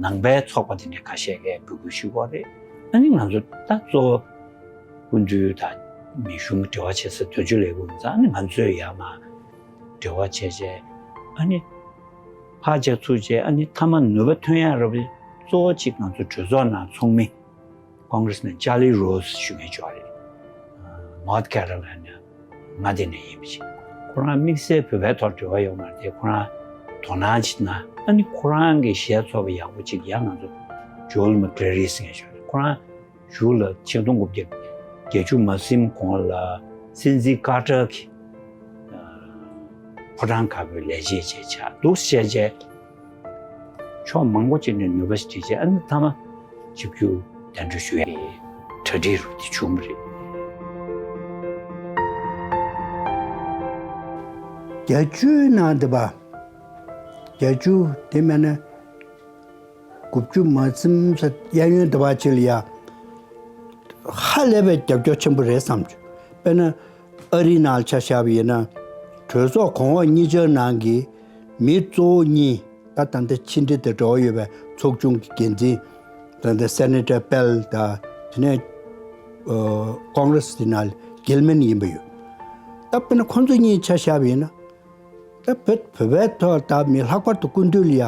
ནང་པའི་ཚོགས་པ་དེ་འདྲ་ཁ་ཤས་ཀྱིས་འབོད་སྐུལ་ཞུ་གི་རེད། ཨ་ནི་ང་ཚོ་ད་གཙོ་བོ་སྐུ་མདུན་དང་མི་གཞུང་འབྲེལ་བ་བྱེད་ས་དོན་གཅོད་ལས་ཁུངས་ཡིན་ཙང་། ཨ་ནི་ང་ཚོས་ཡར་མར་འབྲེལ་བ་བྱས་བྱས། ཨ་ནི་ཕར་བྱས་ཚུར་བྱས། ཨ་ནི་མཐའ་མ་ནུས་པ་ཐོན་ཡག་རབ་གཙོ་བོ་གཅིག་ང་ཚོ་གྲོས་ཚོགས་ནང་ཚོགས་མི་ ཀོང་གྷི་རེས་མེན་ཅར་ལི་རོ་སི་ཞུ་མཁན་ཅིག་ཡོད་རེད། ནོར་ཐི་ཁེ་རོ་ལའི་ན་མངའ་སྡེ་ནས་ཡིན་པ་ཅིག་ཁོ་རང་དམིགས་བསལ་བོད་པའི་ཐོག་འབྲེལ་བ་ཡོད་མ་རེད་དེ། ཁོ་རང་དོ་སྣང་ཅིག་གནང་། ཨ་ནི་ཁོ་རང་གི་གཞས་ཚོགས་པ་ཡག་པོ་ཅིག་ཡང་ང་ཚོ་ཇོལ་མ་ཀེ་རི་ཟེར་མཁན་ཅིག་ཡོད་རེད། ཁོ་རང་གཞུག་ལ་ཆིག་སྟོང་དགུ་བརྒྱ་བརྒྱད་ཅུ་མ་ཟིན་གོང་ལ་སྲིད་འཛིན་ཀར་ཏར་གྱི་ཕོ་བྲང་དཀར་པོའི་ལས་བྱེད་ཅིག་ཆགས་འདུག་བཤད་བྱས། ཕྱོགས་མང་པོ་ཅིག་ནས་ནུས་པ་ཞིག་བསྒྲིལ་བྱས། ཨ་ནི་མཐའ་མ་ཆིབས་བསྒྱུར་གདན་འདྲེན་ཞུ་ཡག་གི་གྲ་སྒྲིག་རུ་དེ་བྱུང་བ་རེད། བརྒྱད་ཅུའི་ནང་དེ་པ། བརྒྱད་ཅུ་དེ་མིན་ན། དགུ་བཅུ་མ་ཟིན་ཙམ་གཡས་གཡོན་དེ་པ་ཅིག་ལ་ཡ། ཧ་ལས་པའི་རྒྱབ་སྐྱོར་ཆེན་པོ་རེད་བསམ་བྱུང་། དཔེར་ན། ཨ་རིའི་ནང་ཆ་བཞག་པ་ཡིན་ན། གྲོས་ཚོགས་གོང་འོག་གཉིས་ཆའི་ནང་གི་མི་གཙོ་བོ་གཉིས། ད་ད་ལྟ་ཕྱི་འབྲེལ་དང་འབྲེལ་བ་ཡོད་པའི་ཚོགས་ཆུང་གི་འགན་འཛིན། ད་ལྟ་སེ་ནེ་ཊར་པེལ་དང་། དེ་ནས་ཨ་ཀོང་གྷི་རེས་དེ་ནང་གྷིལ་མན་ཡིན་པ་ཡོད། ད་དཔེར་ན་ཁོང་ཚོ་གཉིས་ཆ་བཞག་པ་ཡིན་ན། ད་བོད་བོད་པའི་ཐོག་ད་མི་ལྷག་པར་དུ་སྐུ་མདུན་ལ་ཡ།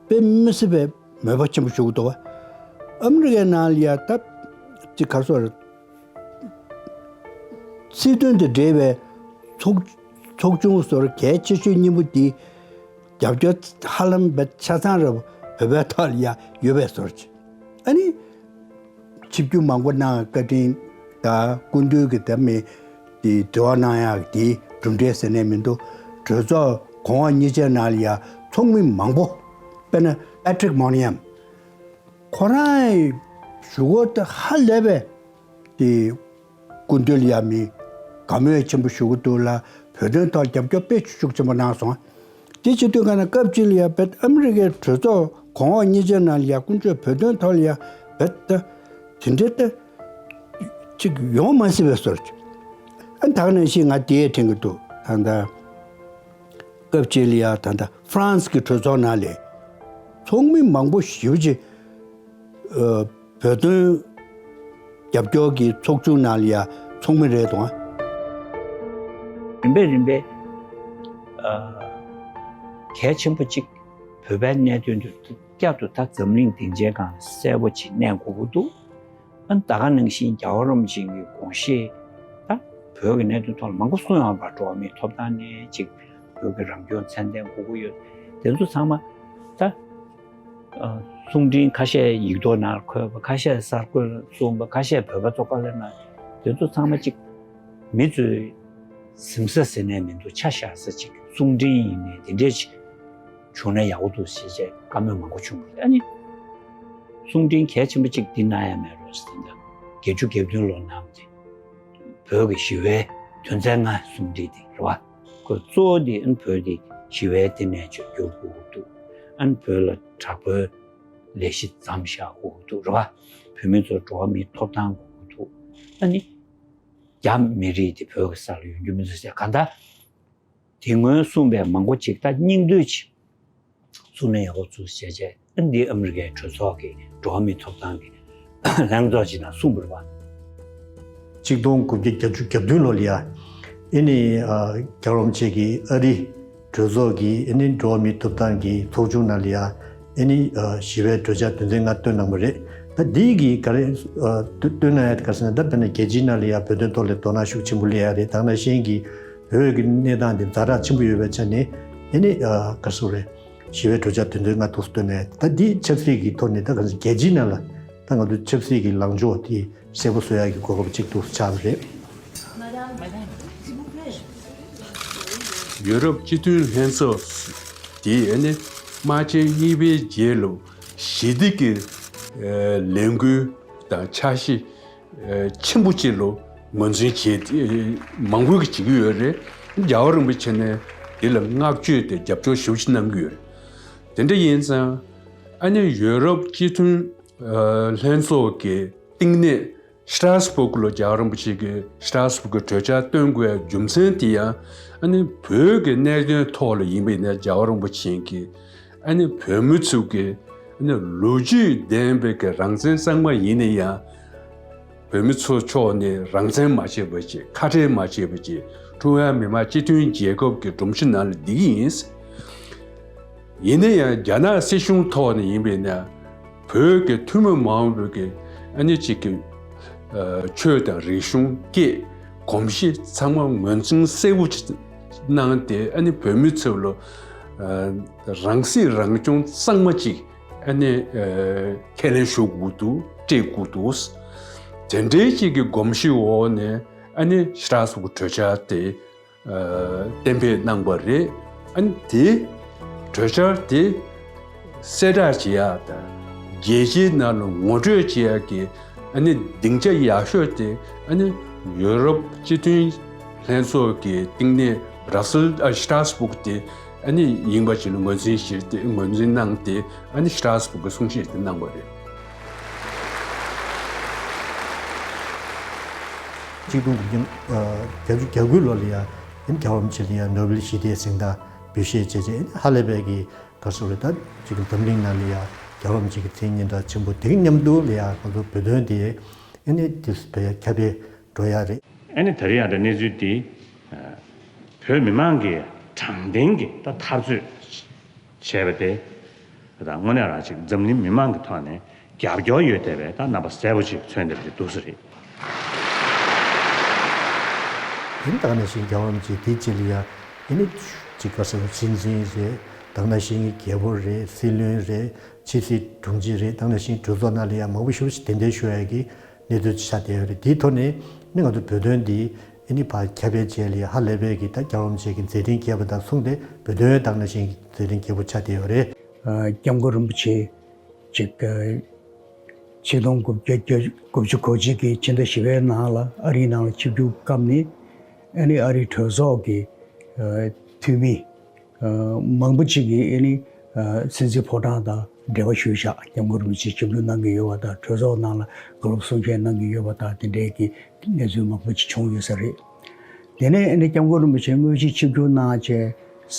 དཔེ་མི་སྲིད་པའི་མོས་པ་ཆེན་པོ་ཞུ་གི་འདུག་བ། ཨ་མི་རི་ཀའི་ནང་ལ་ཡ་ད་ཅིག་ག་རེ་ཟེར། སྲིད་དོན་དང་འབྲེལ་བའི་ཚོགས་ཚོགས་ཆུང་ཟུར་གལ་ཆེ་ཤོས་གཉིས་པོ་འདི་རྒྱབ་སྐྱོར་ཧ་ལམ་བས་ཆ་ཚང་ར་བོད་པའི་ཐོག་ལ་ཡ་ཡོད་པའི་ཟུར་ཅིག་ཨ་ནི་ཆིབས་བསྒྱུར་མང་པོ་གནང་བཀའ་དྲིན་དང་སྐུ་མདུན་གྱི་དེ་མི་དེ་འབྲེལ་བ་གནང་ཡག་དེ་གྲུབ་འབྲས་ཟེར་ནས་མི་འདུག་གྲོས་ཚོགས་གོང་འོག་གཉིས་ཆའི་ནང་ལ་ཡ་ཚོགས་མི་མང་པོ། དཔེར་ན་པེ་ཊི་རིག་མོ་ནི་ཡམ། ཁོ་རང་གི་ཞུ་སྒོ་དེ་ཧ་ལས་པའི་དེ། སྐུ་མདུན་ལ་ཡ་མི་དགའ་མོས་ཆེན་པོ་ཞུ་གི་འདུག་ལ། བོད་དོན་ཐོག་རྒྱབ་སྐྱོར་དཔེ་ཤུགས་ཆེན་པོ་གནང་སོང་། དེ་བྱེད་དུས་ག་ན་སྐབས་གཅིག་ལ་ཡ་བོད་ཨ་མི་རི་ཀའི་གྲོས་ཚོགས་གོང་འོག་གཉིས་ཆའི་ནང་ལ་ཡ་དཀོན་མཆོག་བོད་དོན་ཐོག་ལ་ཡ་བོད་ད་དེ་འདྲའི་ད་ཅིག་ཡོང་མ་སྲིད་པའི་བཟོ་འདྲ་ཅིག་ཨ་ད་ག་ནང་བཞིན་ང་དེ་ཡས་དྲན་གི་འདུག་ད་ལྟ་སྐབས་གཅིག་ལ་ཡ་ད་ལྟ་ཧྥ་རན་སི་གི་གྲོས་ཚོགས་ནང་ལ་ཚོགས་མི་མང་པོ་ཞེ་པོ་ཅིག་ཨ། བོད་དོན་རྒྱབ་སྐྱོར་གྱི་ཚོགས་ཆུང་ནང་ལ་ཡ་ཚོགས་མི་རེད་དང་། རིམ་པས་རིམ་པས་ཨ། གལ་ཆེན་པོ་གཅིག་བོད་པའི་གནད་དོན་དུ་བསྐྱར་དུ་ད་འཛམ་གླིང་སྡིངས་ཆའི་སྒང་ལ་གསལ་པོ་ཅིག་གནས་དགོས་ཀྱི་འདུག་ཨ་ནི་ད་ག་ནང་བཞིན་རྒྱལ་བ་རིན་པོ་ཆེ་གི་དགོངས་བཞེད་ད་བོད་ཀྱི་གནད་དོན་ཐོག་ལ་མང་པོ་གསུངས་ཡོད་པ། འགྲོ་བ་མིའི་ཐོབ་ཐང་ནས་གཅིག་བོད་ཀྱི་རང་སྐྱོང་ཚད་ལྡན་དགོས་ཀྱི་ཡོད། དེ་ཚོ་ཚང་མ་ད། ཨ། གསུང་འཕྲིན་ཁ་ཤས་ཡིག་ཐོག་ནང་འཁོད་པ། ཁ་ཤས་གསར་འགོད་གསུངས་པ། ཁ་ཤས་བོད་པ་ཚོ་བཀའ་ལན་གནང་། དེ་ཚོ་ཚང་མ་གཅིག་མི་ཚོས་ཟིན་ས་ཟེར་ནས་མི་འདུག་ཆ་བཞག་ས་ཅིག་གསུང་འཕྲིན་ཡིན་ནའི་དེ་འདྲས་ཅིག་བྱུང་ན་ཡག་པོ་འདུག་ཟེར་བྱས་བཀའ་མོལ་མང་པོ་བྱུང་བ་རེད། ཨ་ནི་གསུང་འཕྲིན་གལ་ཆེན་པོ་གཅིག་འདི་གནང་ཡ་མེད་རོགས་ཟེར། ད་ལྟ་བརྒྱད་ཅུ་གྱ་བདུན་ལོ་ནང་དེ་བོད་ཀྱི་ཞི་བའི་དོན་ཚན་ལྔ་གསུང་འཕྲིན་དེ་རེད་བ། ཁོ་གཙོ་བོ་དེ་ཨ་ནི་བོད་དེ་ཞི་བའི་བསྟི་གནས་ཆེད་བསྒྱུར་དགོས་ཀྱི་འདུག་ཨ་ནི་བོད་ལ་དྲག་པོའི་ལས་གཞི་མཚམས་བཞག་དགོས་ཀྱི་འདུག་རེད་བ། བོད་མི་ཚོར་འགྲོ་བ་མིའི་ཐོབ་ཐང་དགོས་ཀྱི་འདུག་ཨ་ནི་རྒྱ་མི་རིགས་དེ་བོད་ཀྱི་ས་ལ་ཡོང་རྒྱུ་མི་འདུག་ཟེར། གང་ལྟར་དེ་སྔོན་གསུངས་པའི་མང་པོ་ཅིག་ད་སྙིང་བསྡུས་ཅིག་གསུང་ན་ཡག་པོ་འདུག་ཟེར་བྱས། ཨ་ནི་འདི་ཨ་མི་རི་ཀའི་གྲོས་ཚོགས་ཀྱི་འགྲོ་བ་མིའི་ཐོབ་ཐང་གི་ལྷན་ཚོགས་ཅིག་ནང་གསུངས་པ་རེད་བ། ཆིག་སྟོང་དགུ་བརྒྱ་བརྒྱད་ཅུ་གྱ་བདུན་ལོ་ལ་ཡ། ཨ་ནི་ཨ་རྒྱལ་བ་རིན་པོ་ཆེ་གིས་ཨ་རི་གྲོས་ཚོགས་ཀྱི་ཨ་ནི་འགྲོ་བ་མིའི་ཐོབ་ཐང་གི་ཚོགས་ཆུང་ནང་ལ་ཡ་ཨ་ནི་ཨ་ཞི་བའི་གྲོས་འཆར་དོན་ཚན་ལྔ་བཏོན་གནང་བ་རེད། ད་འདི་གི་ག་རེ་ཨ་བཏོན་གནང་ཡ་དེ་ག་རེ་ཟེར་ན། ད་དཔེར་ན་རྒྱལ་སྤྱིའི་ནང་ལ་ཡ་བོད་དོན་ཐོག་ལ་དོ་སྣང་ཤུགས་ཆེན་པོ་སླེབས་ཡ་རེད། ད་ག་ནང་བཞིན་གྱི་བོད་ཀྱི་གནས་སྟངས་འདི་ཛ་དྲག་ཆེན་པོ་ཡོད་པའི་ཆ་ནས་ཨ་ནི་ཨ་ག་རེ་ཟེར་དགོས་རེད། ཞི་བའི་གྲོས་འཆར་དོན་ཚན་ལྔ་ཐོག་བཏོན་ནས། ད་འདི་ཆབ་སྲིད་ཀྱི་ཐོག་ནས་ད་ག་ཚོད་རྒྱལ་སྤྱིའི་ནང་ལ་ད་ང་ཚོ་ཆབ་སྲིད་ཀྱི་ལངས་ཕྱོགས་དེ་གསལ་པོ་བཟོ་ཡག་གི་གོ་སྐབས་ཅིག་ཏུ་ཆགས་པ་རེད། ཡུ་རོབ་སྤྱི་མཐུན་ལྷན་ཚོགས་དེ་ཨ་ནི་དམག་ཆེན་གཉིས་པའི་རྗེས་ལ་ཞི་བདེ་ཀྱི་ལས་འགུལ་དང་འཆར་གཞི་ཆེན་པོ་ཅིག་ལ་ངོས་འཛིན་བྱས་ཏེ་མང་པོ་ཞིག་བྱེད་ཀྱི་ཡོད་རེད། རྒྱལ་བ་རིན་པོ་ཆེ་ནས་འདི་ལ་བསྔགས་བརྗོད་དེ་རྒྱབ་སྐྱོར་ཞེ་པོ་ཅིག་གནང་གི་ཡོད་རེད། དེ་འདྲ་ཡིན་ཙང་ཨ་ནི་ཡུ་རོབ་སྤྱི་མཐུན་ལྷན་ཚོགས་ཀྱི་རྟིང་ནས་ཤི་ཏྲ་སི་སྦུག་ལ་རྒྱལ་བ་རིན་པོ་ཆེ་གིས་ཤི་ཏྲ་སི་སྦུག་གི་གྲོས་འཆར་བཏོན་དགོས་རྒྱུ་མཚན་དེ་ཡང་ཨ་ནི་བོད་ཀྱི་གནད་དོན་ཐོག་ལ་ཡིན་པ་ཡིན་ན་རྒྱལ་བ་རིན་པོ་ཆེ་གིས་ཨ་ནི་བོད་མི་ཚོ་གི་ཨ་ནི་ལོ་རྒྱུས་ལྡན་པའི་གི་རང་བཙན་གཙང་མ་ཡིན་ན་ཡང་། བོད་མི་ཚོ་ཕྱོགས་ནས་རང་བཙན་མ་བྱས་པ་བྱས། ཁ་བྲལ་མ་བྱས་པ་བྱས། ཀྲུང་ཧྭ་མི་དམངས་སྤྱི་མཐུན་རྒྱལ་ཁབ་ཀྱི་སྒྲོམ་གཞི་ནང་ལ་བསྡད་ཀྱི་ཡིན། ཡིན་ན་ཡང་རྒྱ་ནག་སྲིད་གཞུང་ཐོག་ནས་ཡིན་པས་ན། བོད་ཀྱི་ཐུན་མོང་མ་ཡིན་པའི་གི་ ཨ་ནི་གཅིག་གི་ཆོས་དང་རིག་གཞུང་སྐད་གོམས་གཤིས་ཚང་མ་ངོས་འཛིན་གསལ་པོ་ཅིག་གནང་སྟེ། ཨ་ནི་བོད་མི་ཚོ་ལ་རང་སྲིད་རང་སྐྱོང་གཙང་མ་ཅིག་ཨ་ནི་ཁས་ལེན་ཞུ་དགོས་འདུག་སྤྲད་དགོས་འདུག་དེ་འདྲའི་གཅིག་གི་གོམས་གཤིས་འོག་ནས་ཨ་ནི་ཤི་ཏྲ་སི་བུག་གྲོས་འཆར་དེ་གཏན་འབེབས་གནང་བ་རེད། ཨ་ནི་དེ་གྲོས་འཆར་དེ་གསལ་བསྒྲགས་བྱེད་ཡག་དང་རྒྱལ་སྤྱིའི་ནང་ལ་ངོ་སྤྲོད་བྱེད་ཡག་གི་ཨ་ནི་སྡིངས་ཆ་ཡག་ཤོས་དེ་ཨ་ནི་ཡུ་རོབ་སྤྱི་མཐུན་ལྷན་ཚོགས་ཀྱི་རྟིང་ནས་བྷ་ར་སིལ་ཨ་ཤི་ཏྲ་སི་བུག་དེ་ཨ་ནི་ཡིན་པ་ཅིག་ལ་ངོས་འཛིན་བྱས་ཏེ་ངོས་འཛིན་གནང་སྟེ་ཨ་ནི་ཤི་ཏྲ་སི་བུག་གི་གསུང་བཤད་དེ་གནང་བ་རེད། གཅིག་སྟོང་དགུ་བརྒྱ་བརྒྱད་ཅུ་གྱ་དགུ་ལོ་ལ་ཡ་ཨིན་རྒྱལ་བ་རིན་པོ་ཆེ་ལ་ཡ་ནོ་བེལ་ཞི་བདེའི་གཟེངས་རྟགས་འབུལ་བཞེས་བྱས་རྗེས་ཨིན་ཧ་ལས་པའི་གི་ག་རེ་ཟེར་དགོས་རེད། ད་གཅིག་འཛམ་གླིང་ནང་ལ་ཡ་རྒྱལ་བ་རིན་པོ་ཆེ་གི་མཚན་སྙན་གྲགས་ཆེན་པོ་དེ་གི་མཉམ་དུ་ལ་ཡ་ང་ཚོ་བོད་དོན་དེ་ཨ་ནི་དེ་བས་ཁྱབ་སྤེལ་འགྲོ་ཡ་རེད། ཨ་ནི་ད་རེས་ཡང་ད་གནས་ཚུལ་འདི་བོད་མི་མང་གིས་དྲང་བདེན་གྱི་ད་འཐབ་རྩོད་བྱས་པ་དེ་ད་དངོས་གནས་རང་ཅིག་འཛམ་གླིང་མི་མང་གི་ཐོག་ནས་རྒྱབ་སྐྱོར་ཡོད་བསྡད་པའི་ད་རྣམ་པ་གསལ་པོ་ཅིག་མཚོན་བསྡད་པ་ཅིག་འདུག་ས་རེད། དེ་ནི་ད་ག་ནང་བཞིན་རྒྱལ་བ་རིན་པོ་ཆེ་དེའི་རྗེས་ལ་ཡ་ཨ་ནི་ཅིག་ག་རེ་ཟེར་སྲིད་འཛིན་རེད། ད་ག་ནང་བཞིན་གྱི་རྒྱལ་པོ་རེད། སྲིད་བློན་རེད། ཕྱི་སྲིད་དྲུང་ཆེ་རེད། ད་ག་ནང་བཞིན་གྲོས་ཚོགས་ནང་ལ་ཡ་མང་པོ་ཞེ་པོ་ཞིག་གདན་འདྲེན་ཞུ་ཡ་གི་གནས་ཚུལ་ཆགས་བསྡད་ཡོད་རེད། དེའི་ཐོག་ནས་ནི་ང་ཚོ་བོད་དོན་འདི་ཨ་ནི་ཕར་ཁྱབ་སྤེལ་བྱས་ལ་ཧ་ལས་པའི་གི་ད་རྒྱལ་བ་རིན་པོ་ཆེ་གི་མཛད་འཕྲིན་རྒྱས་པ་དང་མཚུངས་ཏེ་བོད་དོན་ད་ག་ནང་བཞིན་གྱི་མཛད་འཕྲིན་རྒྱས་པོ་ཆགས་བསྡད་ཡོད་རེད། ཨ། སྐྱབས་མགོན་རིན་པོ་ཆེ་ཅིག་ཨ། ཆིག་སྟོང་དགུ་བརྒྱ་དགུ་བཅུ་གོ་གཅིག་གི་ཕྱི་ཟླ་བཞི་པའི་ནང་ལ་ཨ་རིའི་ནང་ལ་ཆིབས་བསྒྱུར་སྐབས་ནི་ཨ་ནི་ཨ་རིའི་གྲོས་ཚོགས་ཀྱི་ཨ། འཐུས་མི་ཨ། མང་པོ་ཅིག་གིས་ཨ་ནི་ཨ། སྲིད་འཛིན་ཕོ་བྲང་དང་འབྲེལ་བ་ཞུས་བཞག་སྐྱབས་མགོན་རིན་པོ་ཆེ་ཆིབས་བསྒྱུར་གནང་གི་ཡོད་པ་དང་གྲོས་ཚོགས་ནང་ལ་དགའ་སློབ་གསུང་བཤད་གནང་གི་ཡོད་པ་དང་དེ་འབྲེལ་གྱི་གནས་ཚུལ་མང་པོ་ཅིག་བྱུང་ཡོད་ས་རེད། དེ་ནས་ཨ་ནི་སྐྱབས་མགོན་རིན་པོ་ཆེ་དངོས་གཞིའི་ཆིབས་བསྒྱུར་གནང་བྱས་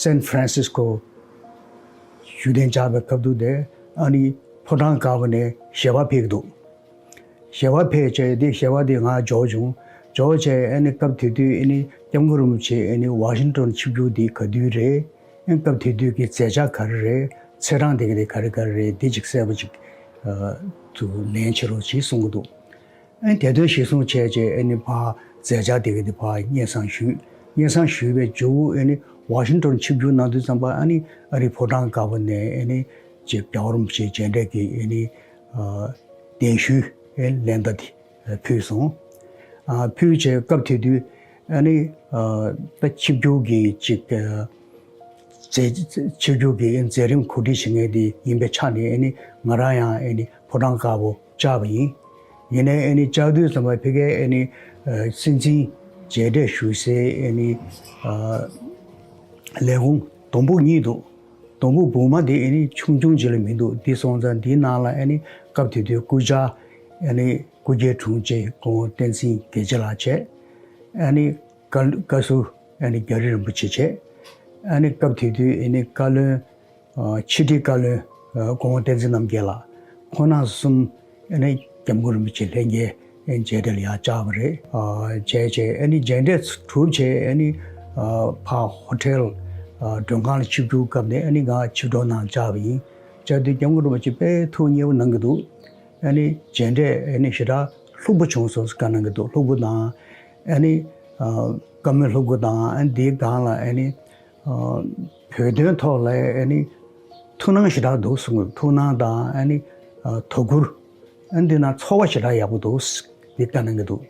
སན་ཧྥ་རན་སིས་ཀོ་བཞུགས་གདན་འཇགས་པའི་སྐབས་དུས་དེ་ཨ་ནི་ཕོ་བྲང་དཀར་པོ་ནས་ཞལ་པར་ཕེབས་ཀྱི་འདུག་ཞལ་པར་ཕེབས་བྱས་དེ་ཞལ་པར་དེ་ང་འབྱོར་བྱུང་། འབྱོར་བྱས་ཨ་ནི་སྐབས་དེ་དུས་ཨ་ནི་སྐྱབས་མགོན་རིན་པོ་ཆེ་ཨ་ནི་ཝ་ཤིང་ཊོན་ཆིབས་བསྒྱུར་དེ་ག་དུས་རེད། ཨ་ནི་སྐབས་དེ་དུས་ཀྱི་མཛད་འཆར་ག་རེ་རེད། ཚེས་གྲངས་དེ་ག་དེ་ག་རེ་ག་རེ་རེད། དེ་ཅིག་གསལ་པོ་ཅིག་ཨ། དུ་ལན་བྱེད་རོགས་གྱིས་གསུང་གི་འདུག་ཨ་ནི་དེ་དོན་གཞིར་བཟུང་བྱས་རྗེས་ཨ་ནི་ཕར་མཛད་འཆར་དེ་ག་དེ་ཕར་སྙན་སེང་ཞུས། སྙན་སེང་ཞུས་པའི་མཇུག་ཨ་ནི་ཝ་ཤིང་ཊོན་ཆིབས་བསྒྱུར་གནང་དུས་ཙམ་པ་ཨ་ནི་ཨ་རིའི་ཕོ་བྲང་དཀར་པོ་ནས་ཨ་ནི་ཅིག་རྒྱལ་བ་རིན་པོ་ཆེ་མཇལ་འཕྲད་ཀྱི་ཨ་ནི་ཨ། གདན་ཞུའི་ཨ་ནི་ལན་བརྡ་དེ་ཕུལ་སོང་། ཨ། ཕུལ་བྱས་སྐབས་དེ་དུས་ཨ་ནི་ཨ། ད་ཆིབས་བསྒྱུར་གྱི་ཅིག་ཨ། མཛད། ཆིབས་བསྒྱུར་གྱི་མཛད་རིམ་གོ་སྒྲིག་བྱེད་མཁན་དེ་ཡིན་པའི་ཆ་ནས་ཨ་ནི་ང་རང་ཡང་ཨ་ནི་ཕོ་བྲང་དཀར་པོ་བཅར་བ་ཡིན། ཡིན་ནའི་ཨ་ནི་བཅར་དུས་ཙམ་པ་ཕ་གིའི་ཨ་ནི་ཨ། སྲིད་འཛིན་མཇལ་འཕྲད་ཞུ་སའི་ཨ་ནི་ཨ། ལས་ཁུངས་སྡོང་ཕུག་གཉིས་འདུག་སྡོང་ཕུག་སྦུག་མ་དེ་ཨ་ནི་ཆུང་ཆུང་ཅིག་ལས་མི་འདུག་དེ་སོང་ཙང་དེའི་ནང་ལ་ཨ་ནི་སྐབས་དེ་དུས་སྐུ་བཅར་ཨ་ནི་སྐུ་སྒེར་དྲུང་ཆེ་སྐུ་ངོ་བསྟན་འཛིན་དགེ་ཆེ་ལགས་བྱས། ཨ་ནི་བཀའ་བཀའ་ཟུར་ཨ་ནི་རྒྱ་རི་རིན་པོ་ཆེ་བྱས། ཨ་ནི་སྐབས་དེ་དུས་ཨ་ནི་བཀའ་བློན་ཨ། ཕྱི་དྲིལ་བཀའ་བློན་ཨ། སྐུ་ངོ་བསྟན་འཛིན་རྣམ་རྒྱལ་ལགས། ཁོང་རྣམ་གསུམ་ཨ་ནི་སྐྱབས་མགོན་རིན་པོ་ཆེ་ལྷན་རྒྱས་ཨ་ནི་མཇལ་འཕྲད་ལ་ཡར་བཅར་བ་རེད། ཨ། བྱས་བྱས་ཨ་ནི་མཇལ་འཕྲད་གྲུབ་བྱས་ཨ་ནི་ཨ། ཕར་ཧོ་ཊེལ་ཨ། མགྲོན་ཁང་ལ་ཆིབས་བསྒྱུར་སྐབས་ནས་ཨ་ནི་ང་ཆིབས་གྲོགས་གནང་བཅར་བ་ཡིན། བཅར་དུས་སྐྱབས་མགོན་རིན་པོ་ཆེ་དཔེ་ཐུགས་མཉེས་པོ་གནང་གི་འདུག་ཨ་ནི་མཇལ་འཕྲད་ཨ་ནི་ཞེ་དྲག་ལྷུག་པོ་བྱུང་སོང་ཟེར་བཀའ་གནང་གི་འདུག་ལྷུག་པོ་དང་ཨ་ནི་ཨ། བཀའ་མོལ་ལྷུག་པོ་དང་ཨ་ནི་དེའི་སྒང་ལ་ཨ་ནི་ཨ། བོད་དོན་ཐོག་ལ་ཨ་ནི་ཐུགས་སྣང་ཞེ་དྲག་འདུག་གསུངས། ཐུགས་སྣང་དང་ཨ་ནི་ཨ། དོ་ཁུར་ཨ་ནི་དེ་ན་ཚོར་བ་ཞེ་དྲག་ཡག་པོ་འདུག་དེ་བཀའ་གནང་གི་འདུག་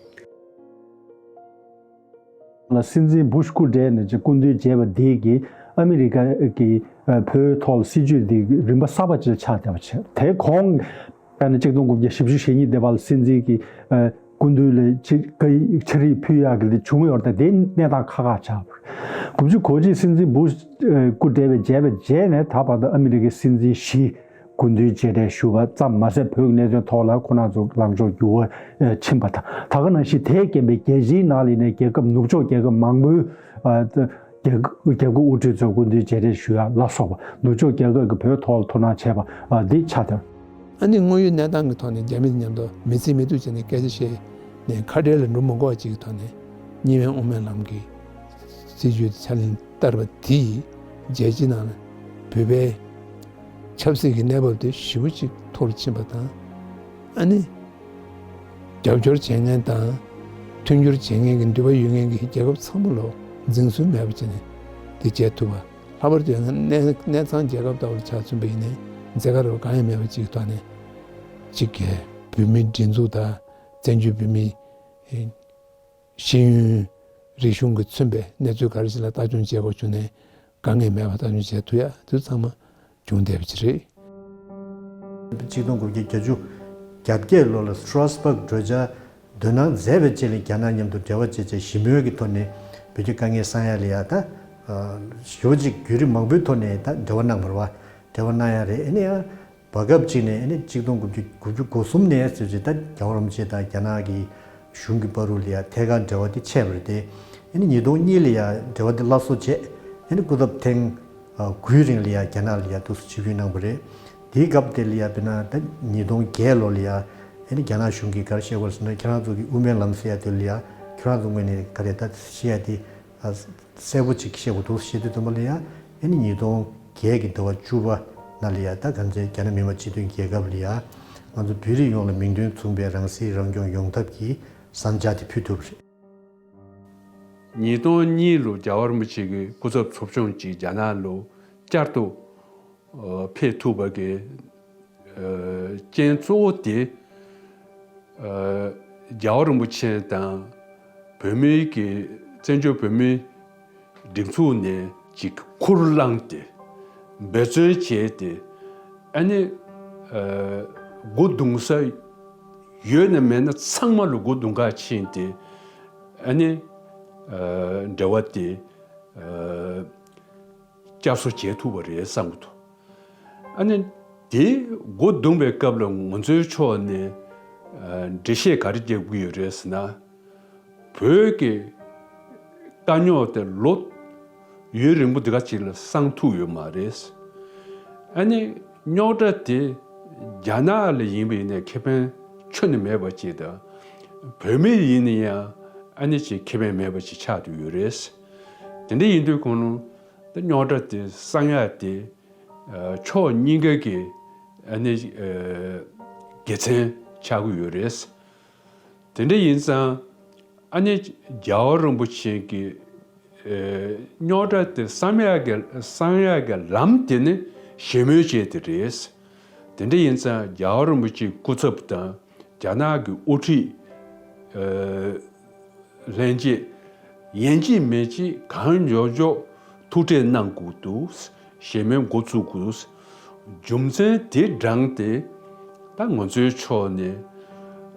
ལ་སྲིད་འཛིན་བུ་ཤ་སྐུ་བགྲེས་ནས་ཀྱི་སྐུ་མདུན་མཇལ་བ་འདི་གིས་ཨ་མི་རི་ཀ་གི་ཨ། བོད་ཐོག་ལ་སྲིད་བྱུས་འདི་རིམ་པ་གསར་པ་ཅིག་ཆགས་བསྡད་པ་བྱས། དེ་གོང་ཨ་ནི་གཅིག་སྟོང་དགུ་བརྒྱ་བཞི་བཅུ་ཞེ་གཉིས་དེ་བར་ལ་སྲིད་འཛིན་གྱི་ཨ། སྐུ་མདུན་ལ་ཕྱི་བཀའ་ཡིག་ཕྱག་བྲིས་ཕུལ་ཡག་གི་དེ་བྱུང་ཡོད་རེད། དེ་གནས་སྟངས་ཁག་ཁག་ཆགས་པ་རེད། དགུ་བཅུ་གོ་གཅིག་སྲིད་འཛིན་བུ་ཤ་སྐུ་བགྲེས་པས་མཇལ་བའི་རྗེས་ནས་ད་བར་དུ་ཨ་མི་རི་ཀའི་སྲིད་འཛིན་བཞི་སྐུ་མདུན་མཇལ་འཕྲད་ཞུས་པ་ཙམ་མ་ཟད་བོད་ཀྱི་གནད་དོན་ཐོག་ལ་ཁོང་རྣམ་ཚོ་ལངས་ཕྱོགས་འགྱུར་བ་ཕྱིན་པ་དང་། ད་ག་ནང་བཞིན་དེས་རྐྱེན་པས་རྒྱལ་སྤྱིའི་ནང་ལ་ཡིན་ནའི་རྒྱལ་ཁབ་ནུབ་ཕྱོགས་རྒྱལ་ཁབ་མང་པོའི་ཨ། རྒྱལ་རྒྱལ་ཁབ་དབུ་ཁྲིད་ཚོས་སྐུ་མདུན་མཇལ་འཕྲད་ཞུ་ཡག་ལ་སོགས་པ་ནུབ་ཕྱོགས་རྒྱལ་ཁབ་ཀྱིས་བོད་ཐོག་ལ་ཐུགས་སྣང་བྱས་པ་འདི་ཆགས་བསྡད། ཨ་ནི་དངོས་ཡོད་གནས་སྟངས་ཀྱི་ཐོག་ནས་རྒྱ་མི་དང་མཉམ་དུ་མི་ཚེ་མི་ཐུབ་བྱས་ནས་སྐད་ཆ་བཤད་ནས་ཁ་བྲལ་ལ་འགྲོ་མི་དགོས་པ་ཅིག་གི་ཐོག་ནས་གཉིས་སྨན་དབུ་མའི་ལམ་གྱི་སྲིད་བྱུས་དེ་ཕྱག་ལེན་བསྟར་བ་དེས་རྒྱལ་སྤྱིའི་ནང་ལ་བོད་པའི་ཆབ་སྲིད་ཀྱི་གནས་བབ་དེ་ཞེ་པོ་ཅིག་མཐོ་རུ་ཕྱིན་པ་དང་། ཨ་ནི་ རྒྱབ་སྐྱོར་བྱེད་མཁན་དང་། མཐུན་འགྱུར་བྱེད་མཁན་གྱི་འདུན་པ་ཡོད་མཁན་གྱི་རྒྱལ་ཁབ་ཚང་མ་ལ་འཛིན་སྲོལ་མེད་པ་བྱས་ནས་དེ་བྱེད་ཐུབ་པ། ལྷག་པར་དུ་ཡང་ན་གནས་གནས་ཚང་རྒྱལ་ཁབ་ལྟ་བུར་ཆ་མཚོན་པ་ཡིན་ནའི་འཛད་ག་ར་བ་གང་ཡང་མེད་པ་ཅིག་གི་ཐོག་ནས་ཅིག་གིས་བོད་མིའི་སྒྲིག་འཛུགས་དང་བཙན་བྱོལ་བོད་མིའི་ཤེས་ཡོན་རིག་གཞུང་གིས་མཚོན་པའི་གནས་ཚུལ་ག་རེ་ཞིག་ལ་ལྟ་སྐྱོང་བྱེད་དགོས་བྱུང་ནའི་དཀའ་ངལ་མེད་པར་ལྟ་སྐྱོང་བྱེད་ཐུབ་ཡ་དེ་ཚང་མ་བྱུང་བསྡད་པ་ཅིག་རེད། ཆིག་སྟོང་དགུ་བརྒྱ་བརྒྱད་ཅུ་གྱ་བརྒྱད་ལོ་ལ་སི་ཊ་ར་སི་བྷག་གྲོས་འཆར་འདོན་གནང་མཛད་པའི་རྗེས་ལ་རྒྱ་ནག་མཉམ་དུ་འབྲེལ་བ་བྱས་བྱས་ཞི་མོལ་གྱི་ཐོག་ནས་བོད་ཀྱི་དཀའ་ངལ་སེལ་ཡ་ལ་ཡ་ད་ཞེ་པོ་ཅིག་བརྒྱུད་རིམ་མང་པོའི་ཐོག་ནས་ད་འབྲེལ་བ་གནང་བ་རེད་བ། འབྲེལ་བ་གནང་ཡ་རེད། ཨ་ནི་ཡང་བར་སྐབས་ཅིག་ནས་ཨ་ནི་ཆིག་སྟོང་དགུ་བརྒྱ་དགུ་བཅུ་གོ་གསུམ་ནས་ཟེར་བྱས་ད་རྒྱལ་བ་རིན་པོ་ཆེ་དང་རྒྱ་ནག་གི་གཞུང་གི་བར་དུ་ལ་ཡ་ཐད་ཀར་འབྲེལ་བ་དེ་ཆད་པ་རེད་དེ། ཨ་ནི་ཉིས་སྟོང་གཉིས་ལ་ཡ་འབྲེལ་བ་དེ་སླར་གསོ་བྱས། ཨ་ནི་སྐུ་ཚབ་ཐེངས་དགུའི་རིང་ལ་ཡ་རྒྱ་ནག་ལ་ཡ་འདུག་སེ་ཆིབས་བསྒྱུར་གནང་བ་རེད། དེའི་སྐབས་དེ་ལ་ཡ་དཔེར་ན་ད་ཉིས་སྟོང་བརྒྱད་ལོ་ལ་ཡ་ཨ་ནི་རྒྱ་ནག་གཞུང་གིས་ག་རེ་བཤད་དགོས་ཟེར་ན་ཁྱེད་རང་ཚོ་གི་དབུ་མའི་ལམ་ཟེར་ཡ་དེ་ལ་ཡ་ཁྱེད་རང་ཚོ་ངོས་ནས་ག་རེ་ད་བཤད་ཡ་དེ་གསལ་པོ་ཅིག་བཤད་དགོས་འདུག་ཞེས་དུས་ཙམ་པ་ལ་ཡ་ཨ་ནི་ཉིས་སྟོང་བརྒྱད་ཀྱི་ཟླ་བ་བཅུ་པ་ནང་ལ་ཡ་ད་གང་ཚེ་རྒྱ་ནག་མི་དམངས་སྤྱི་མཐུན་རྒྱལ་ཁབ་ལ་ཡ་ང་ཚོ་བོད་རིགས་ཡོངས་ལ་མིང་དོན་མཚུངས་པའི་རང་སྲིད་རང་སྐྱོང་ཡོང་ཐབས་ཀྱི་བསམ་འཆར་དེ་ཕུལ་ཐུབ་པ་རེད། ཉིས་སྟོང་གཉིས་ལོ་རྒྱལ་བ་རིན་པོ་ཆེ་གི་སྐུ་ཚབ་ཚོགས་ཆུང་གཅིག་རྒྱ་ནག་ལ་བསྐྱར་དུ་ཨ་ཕེབས་ཐུབ་པ་གི་ཨ་རྐྱེན་གཙོ་བོ་དེ་ཨ་རྒྱལ་བ་རིན་པོ་ཆེ་དང་བོད་མིའི་གི་བཙན་བྱོལ་བོད་མིའི་སྒྲིག་འཛུགས་ནས་ཅིག་ཁུར་བླངས་ཏེ་འབད་བརྩོན་བྱས་ཏེ་ཨ་ནི་ཨ་སྒོ་རྡུང་ས་ཡོད་ན་མེད་ན་ཚང་མ་ལ་སྒོ་རྡུང་ག་ཕྱིན་ཏེ་ཨ་ནི་ཨ་འབྲེལ་བ་དེ་ཨ་བསྐྱར་གསོ་བྱེད་ཐུབ་པ་རེད་བསམ་གྱི་འདུག་ཨ་ནི་དེ་སྒོ་རྡུང་བའི་སྐབས་ལ་ང་ཚོའི་ཕྱོགས་ནས་ཨ་འགྲེལ་བཤད་ག་རེ་རྒྱག་གི་ཡོད་རེད་ཟེར་ན། བོད་ཀྱི་དཀའ་རྙོག་དེ་ལོ་ཡུན་རིང་པོ་འདི་ག་ཅིག་ལ་སངས་ཐུབ་ཡོད་མ་རེད། ཨ་ནི་རྙོག་དྲ་དེ་རྒྱ་ནག་ལ་ཡིན་པ་ཡིན་ནའི་ཁེ་ཕན་ཁྱོན་ནས་མེད་པ་ཅིག་དང་། བོད་མི་ཡིན་ན་ཡང་ཨ་ནི་ཅིག་ཁེ་ཕན་མེད་པ་ཅིག་ཆགས་བསྡད་ཡོད་རེད། དེ་འདྲ་ཡིན་དུས་གོང་ནོ་ད་རྙོག་དྲ་དེ་སངས་ཡག་དེ་ཕྱོགས་གཉིས་ཀ་གི་ཨ་ནི་དགེ་མཚན་ཆགས་ཀྱི་ཡོད་རེད། དེ་འདྲ་ཡིན་ཙང་ཨ་ནི་རྒྱལ་བ་རིན་པོ་ཆེ་གི་རྙོག་དྲ་དེ་བསམ་ཡག་གི་བསམ་ཡག་གི་ལམ་དེ་ནི་ཞི་མོལ་བྱས་དེ་རེད། དེ་འདྲ་ཡིན་ཙང་རྒྱལ་བ་རིན་པོ་ཆེའི་སྐུ་ཚབ་དང་རྒྱ་ནག་གི་དབུ་ཁྲིད་ལྷན་རྒྱས་ཡིན་གཅིག་མིན་གཅིག་གང་མགྱོགས་མགྱོགས་ཐུག་འཕྲད་གནང་དགོས་འདུག་ཞེ་མོལ་འགོ་བཙུགས་དགོས། རྒྱུ་མཚན་དེ་དྲངས་ཏེ་ད་ང་ཚོའི་ཕྱོགས་ནས་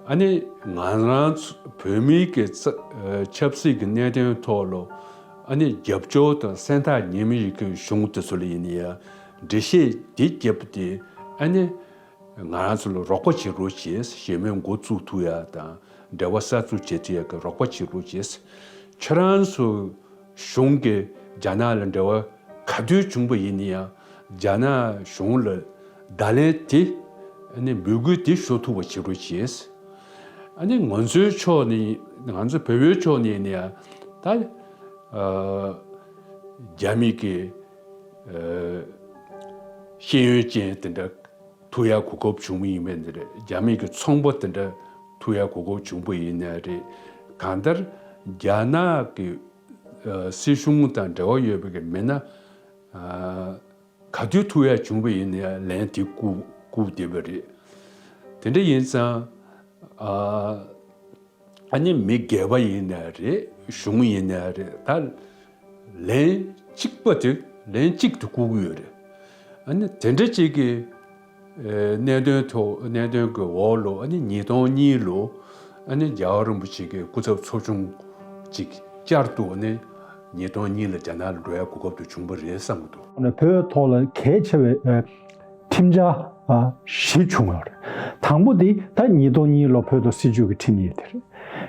ཨ་ནི་ང་རང་ཚོ་བོད་མིའི་གི་ཆབ་སྲིད་ཀྱི་གནད་དོན་ཐོག་ལ་ཨ་ནི་རྒྱབ་སྐྱོར་དང་སེམས་ཐག་ཉེ་མི་ཡི་གི་གཞུང་དེ་ཚོ་ལ་ཡིན་ན་ཡང་འགྲེལ་བཤད་དེ་བརྒྱབ་སྟེ་ཨ་ནི། ང་རང་ཚོ་ལ་རོགས་པ་བྱེད་རོགས་བྱེད། ཞེ་མོལ་འགོ་བཙུགས་ཐུབ་ཡ་དང་འབྲེལ་བ་གསར་འཛུགས་བྱེད་ཐུབ་ཡ་གི་རོགས་པ་བྱེད་རོགས་བྱེད། ཁྱེད་རང་ཚོ་གཞུང་གི་རྒྱ་ནག་ལ་འབྲེལ་བ་ག་དུས་བྱུང་པ་ཡིན་ན་ཡང་རྒྱ་ནག་གཞུང་ལ་བརྡ་ལན་དེ་ཨ་ནི་འབོད་སྐུལ་དེ་ཤོད་ཐུབ་པ་བྱེད་རོགས་བྱེད། ཨ་ནི་ང་ཚོའི་ཕྱོགས་ནས་ང་ཚོ་བོད་པའི་ཕྱོགས་ནས་ཡིན་ན་ཡང་ད་ཨ་རྒྱ་མི་གི་ཨ་ཤེས་ཡོན་ཅན་དེ་འདྲ། ཐུག་ཡ་གོ་སྐབས་བྱུང་བ་ཡིན་པ་འདི་རེད། རྒྱ་མི་གི་ཚོང་པ་དེ་འདྲ་ཐུག་ཡ་གོ་སྐབས་བྱུང་བ་ཡིན་ན་རེད། གང་ལྟར་རྒྱ་ནག་གི་ཨ་སྲིད་གཞུང་དང་འབྲེལ་བ་ཡོད་པའི་གི་མི་སྣ་ཨ་ག་དུས་ཐུག་ཡ་བྱུང་བ་ཡིན་ན་ཡང་ལན་དེ་བསྐུར་བསྐུར་བསྡད་པ་རེད། དེ་འདྲ་ཡིན་ཙང་ཨ་ཨ་ནི་མི་སྒེར་པ་ཡིན་ན་རེད། གཞུང་ཡིན་ན་རེད། ད་ལན་གཅིག་པ་དེ་ལན་གཅིག་ཏུ་བསྐུར་གི་ཡོད་རེད། ཨ་ནི་དེ་འདྲ་གཅིག་གི་ཨེ་གནད་དོན་ཐོག་གནད་དོན་གྱི་འོག་ལོ་ཨ་ནི་ཉིས་སྟོང་གཉིས་ལོ་ཨ་ནི་རྒྱལ་བ་རིན་པོ་ཆེ་གི་སྐུ་ཚབ་ཚོགས་ཆུང་གཅིག་བསྐྱར་དུ་ཨ་ནི་ཉིས་སྟོང་གཉིས་ལ་རྒྱ་ནག་ལ་འགྲོ་ཡ་གོ་སྐབས་དེ་བྱུང་བ་རེད་བསམ་གྱི་འདུག་ཨ་ནི་བོད་ཐོག་ལ་གལ་ཆེ་བའི་ཨེ་ཁྲིམས་འཆར་ཨ་བཞི་བྱུང་ཡོད་རེད། དང་པོ་དེ་ད་ཉིས་སྟོང་གཉིས་ལོ་བོད་དུ་སྲིད་བྱུས་ཀྱི་ཁྲིམས་ཡིག་དེ་རེད།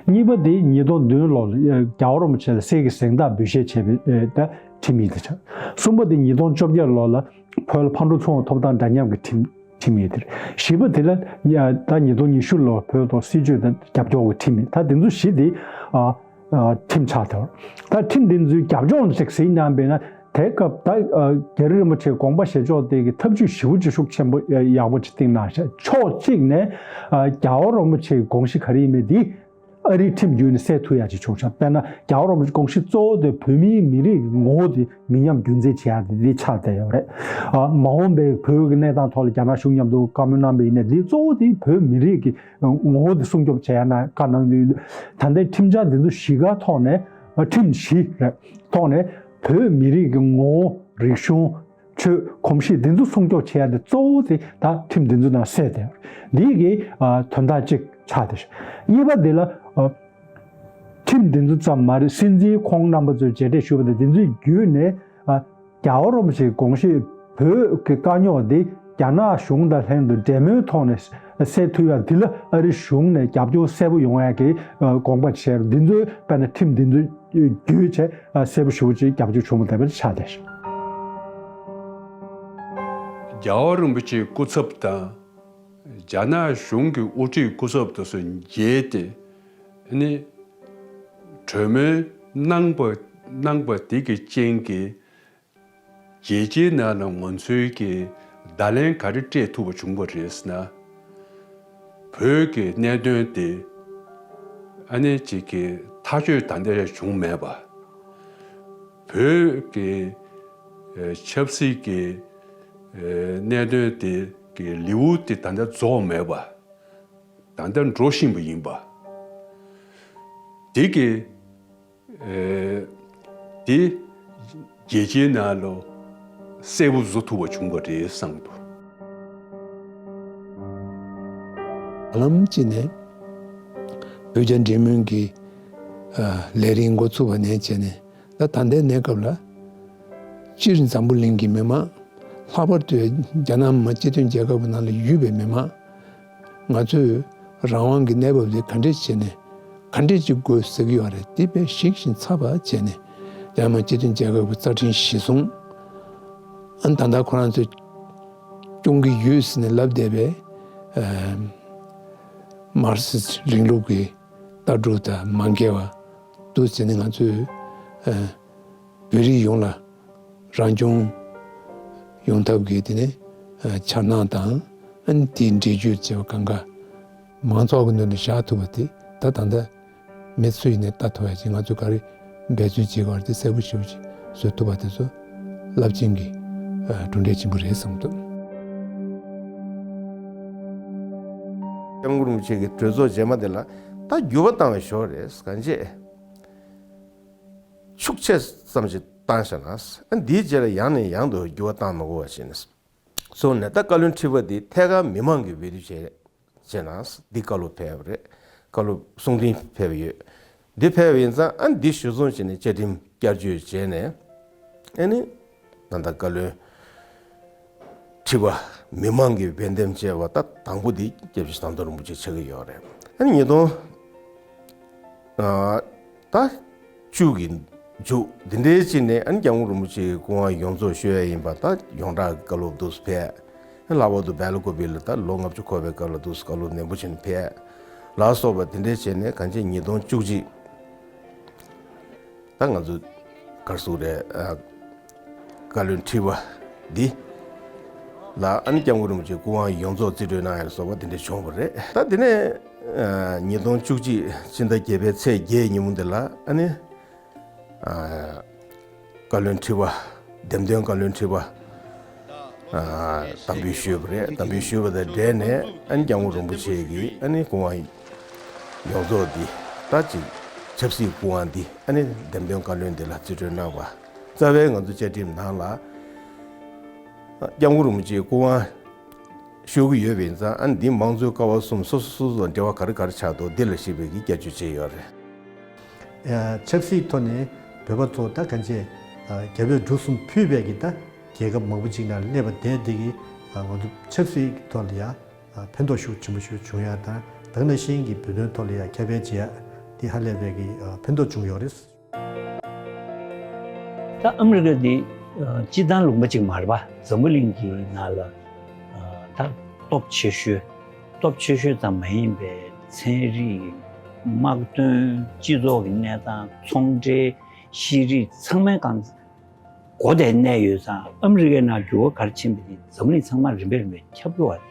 གཉིས་པ་དེ་ཉིས་སྟོང་བདུན་ལོ་ལ་རྒྱལ་བ་རིན་པོ་ཆེ་ལ་གསེར་གྱི་གཟེངས་རྟགས་འབུལ་བཞེས་བྱས་པའི་ཨེ་ད་ཁྲིམས་ཡིག་དེ་ཆགས། གསུམ་པ་དེ་ཉིས་སྟོང་བཅོ་བརྒྱད་ལོ་ལ་བོད་ལ་ཕར་འགྲོ་ཚུར་འོང་ཐོབ་ཐང་འདྲ་མཉམ་གྱི་ཁྲིམས་ཁྲིམས་ཡིག་དེ་རེད། བཞི་པ་དེ་ལ་ད་ཉིས་སྟོང་ཉི་ཤུ་ལོ་བོད་ཐོག་སྲིད་བྱུས་དང་རྒྱབ་སྐྱོར་གྱི་ཁྲིམས་ཡིག་ད་དེ་ཚོ་བཞི་དེ་ཨ་ཨ་ཁྲིམས་ཆགས་ཐལ། ད་ཁྲིམས་དེ་ཚོའི་རྒྱབ་ལྗོངས་ལ་ཅིག་གཟིགས་གནང་བས་ན་ དེ་སྐབས་ད་རྒྱ་རི་རིན་པོ་ཆེའི་དགོངས་པ་བཞེས་ཕྱོགས་དེ་གི་ཐབས་ཇུས་ཞེ་པོ་ཅིག་ཤུགས་ཆེན་པོ་ཡག་པོ་ཅིག་བཏིང་གནང་ཤག་ཕྱོགས་གཅིག་ནས་རྒྱལ་བ་རིན་པོ་ཆེའི་དགོངས་གཞི་ག་རེ་ཡིན་མིན་དེ་ཨ་རིའི་ཁྲིམས་བརྒྱུད་ནས་སེལ་ཐུབ་ཡག་ཅིག་བྱུང་ཤག་དཔེར་ན་རྒྱལ་བ་རིན་པོ་ཆེའི་དགོངས་གཞི་གཙོ་བོ་དེ་བོད་མིའི་མི་རིགས་ཀྱི་ངོ་བོ་དེ་མི་ཉམས་རྒྱུན་འཛིན་བྱེད་ཡག་དེ་འདི་ཆགས་བསྡད་ཡོད་རེད། མ་འོངས་པའི་བོད་ཀྱི་གནས་སྟངས་ཐོག་ལ་རྒྱ་ནག་གཞུང་མཉམ་དུ་བཀའ་མོལ་གནང་པ་ཡིན་ན་འདི་གཙོ་བོ་དེ་བོད་མི་རིགས་ཀྱི་ངོ་བོ་དེ་སྲུང་སྐྱོབ་བྱེད་ཡག་ན་བཀའ་གནང་དུས། ད་ལྟའི་ཁྲིམས་འཆར་འདི་ཚོ་བཞི་ག་ཐོག་ནས་ཁྲིམས་བཞི་རེད་ཐོག་ནས་བོད་མི་རིགས་ཀྱི་ངོ་བོ་རིག་གཞུང་ཆོས་གོམས་གཤིས་འདི་ཚོ་སྲུང་སྐྱོབ་བྱེད་ཡག་དེ་གཙོ་བོ་དེ་ད་ཁྲིམས་འདི་ཚོ་ནང་གསལ་བསྡད་ཡོད་རེད། འདི་གི་དོན་དག་གཅིག་ཆགས་བསྡད་ཤག་གཉིས་པ་འདི་ལ། ཁྲིམས་འདི་ཚོ་ཙམ་མ་རེད། སྲིད་འཛིན་ཁོང་རྣམ་པ་ཚོས་མཇལ་འཕྲད་ཞུས་པ་དང་འདི་ཚོའི་བརྒྱུད་ནས་ཨ། རྒྱལ་བ་རིན་པོ་ཆེའི་དགོངས་གཞི་བོད་ཀྱི་དཀའ་རྙོག་འདི་རྒྱ་ནག་གཞུང་དང་ལྷན་དུ་འབྲེལ་མོལ་ཐོག་ནས་སེལ་ཐུབ་ཡག་འདི་ལ་ཨ་རི་གཞུང་ནས་རྒྱབ་སྐྱོར་གསལ་པོ་ཡོང་ཡག་གི་དགོངས་པ་བཞེས་པ་འདི་ཚོའི་དཔེར་ན་ཁྲིམས་འདི་ཚོ་བརྒྱུད་བྱས་གསལ་པོ་ཞེ་པོ་ཅིག་རྒྱབ་སྐྱོར་བྱུང་བ་དེ་འདྲ་ཆགས་བསྡད་ཤག་རྒྱལ་བ་རིན་པོ་ཆེའི་སྐུ་ཚབ་དང་། རྒྱ་ནག་གཞུང་གི་དབུ་ཁྲིད་སྐུ་ཚབ་དེ་ཚོ་མཇལ་ཏེ་ནི་གྲོས་མོལ་གནང་པ་གནང་པ་དེ་གི་རྐྱེན་གྱིས་རྒྱལ་སྤྱིའི་ནང་ལ་ང་ཚོའི་གི་བརྡ་ལན་ག་རེ་སྤྲད་ཐུབ་པ་བྱུང་བ་རེད་ཟེར་ན། བོད་ཀྱི་གནད་དོན་དེ་ཨ་ནི་གཅིག་གི་ཐག་གཅོད་ད་ལྟ་བྱུང་མེད་པ། བོད་ཀྱི་ཆབ་སྲིད་ཀྱི་གནད་དོན་དེ་གི་ལེའུ་དེ་ད་ལྟ་རྫོགས་མེད་པ། ད་ལྟ་འགྲོ་བཞིན་པ་ཡིན་པ། དེ་གི་དེ་རྒྱལ་སྤྱིའི་ནང་ལ་གསལ་པོ་བཟོ་ཐུབ་པ་བྱུང་བ་རེད་བསམ་འདུག་ཧ་ལམ་ཅི་ནས་བོད་རྒྱ་འབྲེལ་མོལ་གྱི་ལས་རིམ་འགོ་ཚུགས་པ་ནས་བྱས་ནས། ད་ད་ལྟའི་གནས་སྐབས་ལ་སྤྱིར་འཛམ་བུ་གླིང་གི་མི་མང་། ལྷག་པར་དུ་རྒྱ་ནག་མི་དམངས་སྤྱི་མཐུན་རྒྱལ་ཁབ་ནང་ལ་ཡོད་པའི་མི་མང་། ང་ཚོས་རང་དབང་གི་གནས་བབ་དེ་ག་འདྲས་བྱས་ནས་ག་འདྲས་ཅིག་དགོས་ཟེར་གྱི་ཡོད་རེད། དེ་དཔེ་ཞིབ་ཅིང་ཚགས་པ་བྱས་ནས་རྒྱ་ནག་མི་དམངས་སྤྱི་མཐུན་རྒྱལ་ཁབ་ཀྱི་རྩ་ཁྲིམས་གཞིར་བཟུང་། ཨ་ནི་ད་ལྟ་ཁོ་རང་ཚོས་སྐྱོང་གི་ཡོད་ཟེར་ནས་ལབ་བསྡད་པའི་ཨ་མར་སི་རིང་ལུགས་ཀྱི་ལྟ་གྲུབ་དང་མ་འགལ་བ་འདུག་ཟེར་ནས་ང་ཚོས་ཨ་བོད་རིགས་ཡོངས་ལ་རང་སྐྱོང་ཡོང་ཐབས་ཀྱི་དེ་ནས་འཆར་སྣང་དང་། ཨ་ནི་དེའི་འགྲེལ་བརྗོད་བྱས་པ་གང་ག་མང་ཚོགས་ཀྱི་མདུན་དུ་བཞག་ཐུབ་པ་དེ་ད་ད་ལྟ་མི་སུ་ཡིན་ནས་ལྟ་ཐུབ་ཡ་ཅིག་ང་ཚོས་ག་རེ་འབད་རྩོལ་བྱེད་དགོས་རེད་དེ་གསལ་པོ་ཞེ་པོ་ཅིག་བཟོ་ཐུབ་པ་དེ་ཚོ་རླབས་ཆེན་གྱི་གྲུབ་འབྲས་ཆེན་པོ་རེད་བསམ་འདུག་སྐྱབས་མགོན་རིན་པོ་ཆེ་གི་གྲོས་ཚོགས་རྗེས་མ་དེ་ལ་ད་འགྱུར་བ་བཏང་བའི་ཞོར་རེད། གང་བྱས་ཤུགས་ཆེ་ཙམ་ཞིག་བཏང་བཞག་ན། ཨ་འདིའི་རྗེས་ལ་ཡང་ནས་ཡང་དུ་འགྱུར་བ་བཏང་མ་དགོས་པ་བྱས་ནས། སོང་ནས་ད་བཀའ་བློན་ཁྲི་པ་འདི་ཐད་ཀར་མི་མང་གི་འོས་བསྡུ་བྱས་བྱས་ན་འདི་བཀའ་སློབ་ཕེབས་པ་རེད། བཀའ་སློབ་གསུང་འཕྲིན་ཕེབས་ཡོད། འདི་ཕེབས་ཡིན་ཙང་ཨ་འདི་གཞིར་བཟུང་བྱས་ནས་བཅའ་ཁྲིམས་བསྐྱར་བཅོས་བྱས་ནས་ཨ་ནི་ད་ལྟ་བཀའ་བློན་ཁྲི་པ་མི་མང་གི་འོས་འདེམས་བྱས་པ་ད་དང་པོ་འདི་སྐྱབས་རྗེ་ཟམ་གདོང་རིན་པོ་ཆེ་ཆགས་ཀྱི་ཡོད་རེད། ཨ་ནི་ཉིས་སྟོང་ཨ་ད་བཅུ་གི་མཇུག་འདི་འདྲའི་ཅིག་ནས་ཨ་ནི་སྐྱབས་མགོན་རིན་པོ་ཆེའི་སྐུ་དབང་ཡོངས་རྫོགས་ཞུ་ཡ་ཡིན་པ་ད་ཡོངས་གྲགས་ཀྱི་བཀའ་སློབ་འདུག་སེ་ཕེབས། ལྷག་པར་དུ་སྦེལ་ཀོབ་ལ་ད་ལོ་ལྔ་བཅུ་འཁོར་བའི་སྐབས་ལ་འདུག་སེ་བཀའ་སློབ་ནན་པོ་བྱས་ནས་ཕེབས་ལ་སོགས་པ་དེ་འདྲའི་བྱས་ནས་གང་ཅི་ཉིས་སྟོང་བཅུ་གཅིག་ད་ང་ཚོ་ག་རེ་ཟེར་དགོས་རེད། ཨ་བཀའ་བློན་ཁྲི་པ་འདི་ལ་ཨ་ནི་སྐྱབས་མགོན་རིན་པོ་ཆེའི་སྐུ་དབང་ཡོངས་རྫོགས་རྩིས་སྤྲོད་གནང་ཡ་ལ་སོགས་པ་དེ་འདྲ་བྱུང་བ་རེད། ད་དེ་ནས་ཨ་ཉིས་སྟོང་བཅུ་གཅིག་ཕྱི་ཟླ་བརྒྱད་པའི་ཚེས་བརྒྱད་ཉིན་མོ་འདི་ལ་ཨ་ནི། ཨ་བཀའ་བློན་ཁྲི་པ། འདེམས་ཐོན་བཀའ་བློན་ཁྲི་པ། ཨ་དམ་འབུལ་ཞུས་པ་རེད། དམ་འབུལ་ཞུས་པ་དང་འབྲེལ་ནས་ཨ་ནི་སྐྱབས་མགོན་རིན་པོ་ཆེ་གིས་ཨ་ནི་སྐུ་དབང་ཡོངས་རྫོགས་འདི་ད་ཅིག་ཆབ་སྲིད་སྐུ་དབང་འདི་ཨ་ནི་འདེམས་ཐོན་བཀའ་བློན་འདི་ལ་རྩིས་སྤྲོད་གནང་བ། རྩ་བའི་ང་ཚོ་བཅའ་ཁྲིམས་ནང་ལ་སྐྱབས་མགོན་རིན་པོ་ཆེའི་སྐུ་དབང་ཞུ་གི་ཡོད་པ་ཡིན་ཙང་ཨ་ནི་འདི་མང་གཙོའི་ཀ་བ་གསུམ་སོ་སོ་སོ་སོ་དང་འབྲེལ་བ་ག་རེ་ག་རེ་ཆགས་འདུག་འདི་ལ་གཞིགས་པའི་གི་བསྐྱར་བཅོས་བྱས་ཡོད་རེད། ཆབ་སྲིད་ཐོག་ནས་བོད་པ་ཚོ་ད་གང་ཅི་རྒྱ་བོད་འབྲུག་གསུམ་ཕུད་པའི་གི་ད་རྒྱལ་ཁབ་མང་པོ་ཅིག་ནང་སླེབས་པ་དེ་འདི་གི་ང་ཚོ་ཆབ་སྲིད་ཐོག་ལ་ཡ་ཕན་ཐོགས་ཤུགས་ཆེན་པོ་ཞིག་བྱུང་ཡ་དང་ད་ག་ནང་བཞིན་གི་བོད་དོན་ཐོག་ལ་ཡ་ཁྱབ་སྤེལ་བྱེད་ཡ་འདི་ཧ་ལས་པའི་གི་ཕན་ཐོགས་བྱུང་ཡོད་རེད། ད་ཨ་མི་རི་ཀ་འདི་སྤྱིར་བཏང་ལུང་པ་ཅིག་མ་རེད་པ། འཛམ་བུ་གླིང་གི་ནང་ལ་ད་སྟོབས་ཆེ་ཤོས། སྟོབས་ཆེ་ཤོས་ཙམ་མ་ཡིན་པའི་ཚན་རིག་དམག་དོན། སྤྱི་ཚོགས་ཀྱི་གནས་སྟངས། ཚོང་འབྲེལ། ཤེས་རིག་ཚང་མའི་སྒང་ སྒོ་དེར་གནས་ཡོད་ཙང་ཨ་མི་རི་ཀའི་ནང་འགྱུར་བ་ག་རེ་ཕྱིན་པ་དེ་འཛམ་གླིང་ཚང་མར་རིམ་པས་རིམ་པས་ཁྱབ་འགྲོ་བ་རེད།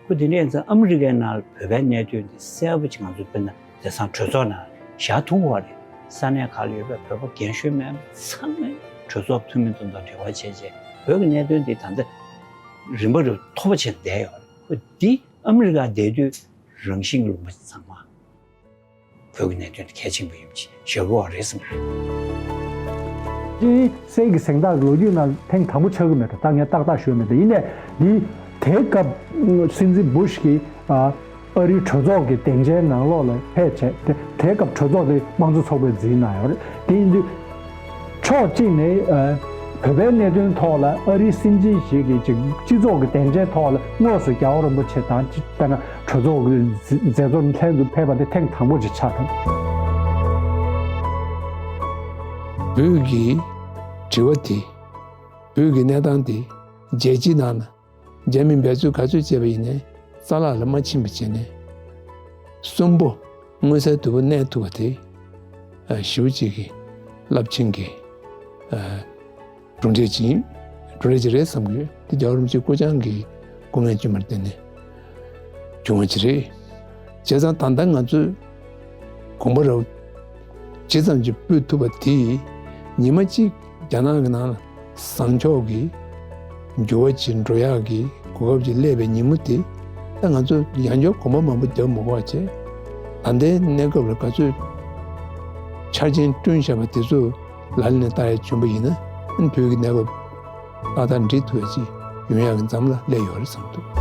ཁོ་དེ་འདྲ་ཡིན་ཙང་ཨ་མི་རི་ཀའི་ནང་ལ་བོད་པའི་གནད་དོན་དེ་གསལ་པོ་ཅིག་ང་ཚོས་དཔེར་ན་བདེ་སྲུང་གྲོས་ཚོགས་ནང་བཞག་ཐུབ་པ་རེད། ས་གནས་ཁག་ལ་ཡོད་པའི་བོད་པ་རྒན་གཞོན་མེད་པ་ཚང་མས་གྲོས་ཚོགས་འཐུས་མི་དང་འབྲེལ་བ་བྱས་རྗེས་བོད་ཀྱི་གནད་དོན་དེ་ད་ལྟ་རིམ་པ་རེ་མཐོ་པོ་ཕྱིན་བསྡད་ཡོད་རེད། ཁོ་འདི་ཨ་མི་རི་ཀ་བསྡད་དུས་རང་བཞིན་ལུང་པ་ཚང་མ། བོད་ཀྱི་གནད་དོན་དེ་གལ་ཆེན་པོ་ཡིན་པ་ཞིག་བཞག་དགོས་པ་རེད་བསམ་གྱི་རེད། སྤྱིར་གསེར་གྱི་གཟེངས་རྟགས་ལོ་རྒྱུས་ནང་ཐེངས་དང་པོ་ཆགས་ཀྱི་མེད་འགྲོ། ད་ངས་ཏག་ཏག་ཞུས་མེད་འགྲོ། ཡིན་ནའི་འདི་དེའི་སྐབས་སྲིད་འཛིན་བུ་ཤི་གིས་ཨ་རིའི་གྲོས་ཚོགས་ཀྱི་སྡིངས་ཆའི་ནང་ལོགས་ལ་ཕེབས་བྱས་དེ་དེའི་སྐབས་གྲོས་ཚོགས་དེ་དམངས་གཙོ་ཚོགས་པས་འཛིན་གནང་ཡོད་རེད། དེ་ཡིན་དུས། ཕྱོགས་གཅིག་ནས་ཨ་བོད་པའི་གནད་དོན་ཐོག་ལ་ཨ་རིའི་སྲིད་འཛིན་ཞིག་གིས་ཅིག་སྤྱི་ཚོགས་ཀྱི་སྡིངས་ཆའི་ཐོག་ལ་དངོས་སུ་རྒྱལ་བ་རིན་པོ་ཆེ་དང་ཅིག་དཔེར་ན་གྲོས་ཚོགས་ཀྱི་མཛད་གཙོ་ལྷན་དུ་ཕེབས་པ་དེ་ཐེངས་དང་པོ་ཅིག་ཆགས་འདུག་བོད་ཀྱི་དྲི་བ་དེ། བོད་ཀྱི་གནས་སྟངས་དེ་རྒྱལ་སྤྱིའི་ནང་ན། རྒྱ་མིས་འབད་རྩོལ་ག་ཚོད་བྱས་པ་ཡིན་ནའི་རྩ་བརླག་ལ་མ་ཕྱིན་པ་བྱས་ནས། གསོན་པོ་མངོན་གསལ་དོད་པོ་གནས་ཐུབ་པ་དེ། ཨ་ཞེ་པོ་ཅིག་གི་རླབས་ཆེན་གྱི་ཨ་གྲུབ་འབྲས་ཅིག་ཡིན། གྲུབ་འབྲས་ཅིག་རེད་བསམ་གྱི་ཡོད། དེ་རྒྱལ་བ་རིན་པོ་ཆེའི་སྐུ་བཅར་གྱི་སྐུ་ངལ་བསྐྱོན་པར་བརྟེན་ནས་བྱུང་བ་ཅིག་རེད། བྱས་ཙང་ད་ལྟ་ང་ཚོས་གོམ་པ་རབ་ཇི་ཙམ་གྱིས་སྤོས་ཐུབ་པ་དེ་ཉི་མ་གཅིག་རྒྱ་ནག་གི་ནང་ལ་བཟང་ཕྱོགས་ཀྱི་འགྱུར་བ་ཅིག་འགྲོ་ཡག་གི་གོ་སྐབས་ཅིག་སླེབས་པའི་ཉིན་མོ་དེ། ད་ང་ཚོ་ཡང་བསྐྱར་གོམ་པ་མང་པོ་རྒྱག་མི་དགོས་པ་བྱས། ད་ལྟའི་གནས་སྐབས་ལ་ག་ཚོད་ཆ་རྐྱེན་བསྐྲུན་བཞག་པ་དེ་ཚོ་ལག་ལེན་ལ་བསྟར་ཡག་བྱུང་པ་ཡིན་ན། ཨ་ནི་བོད་ཀྱི་གནས་བབ་ཏག་ཏག་འགྲིག་ཐུབ་ཡག་ཅིག་ཡོང་ཡག་གི་མཚམས་ལ་སླེབས་ཡོད་རེད་བསམ་འདུག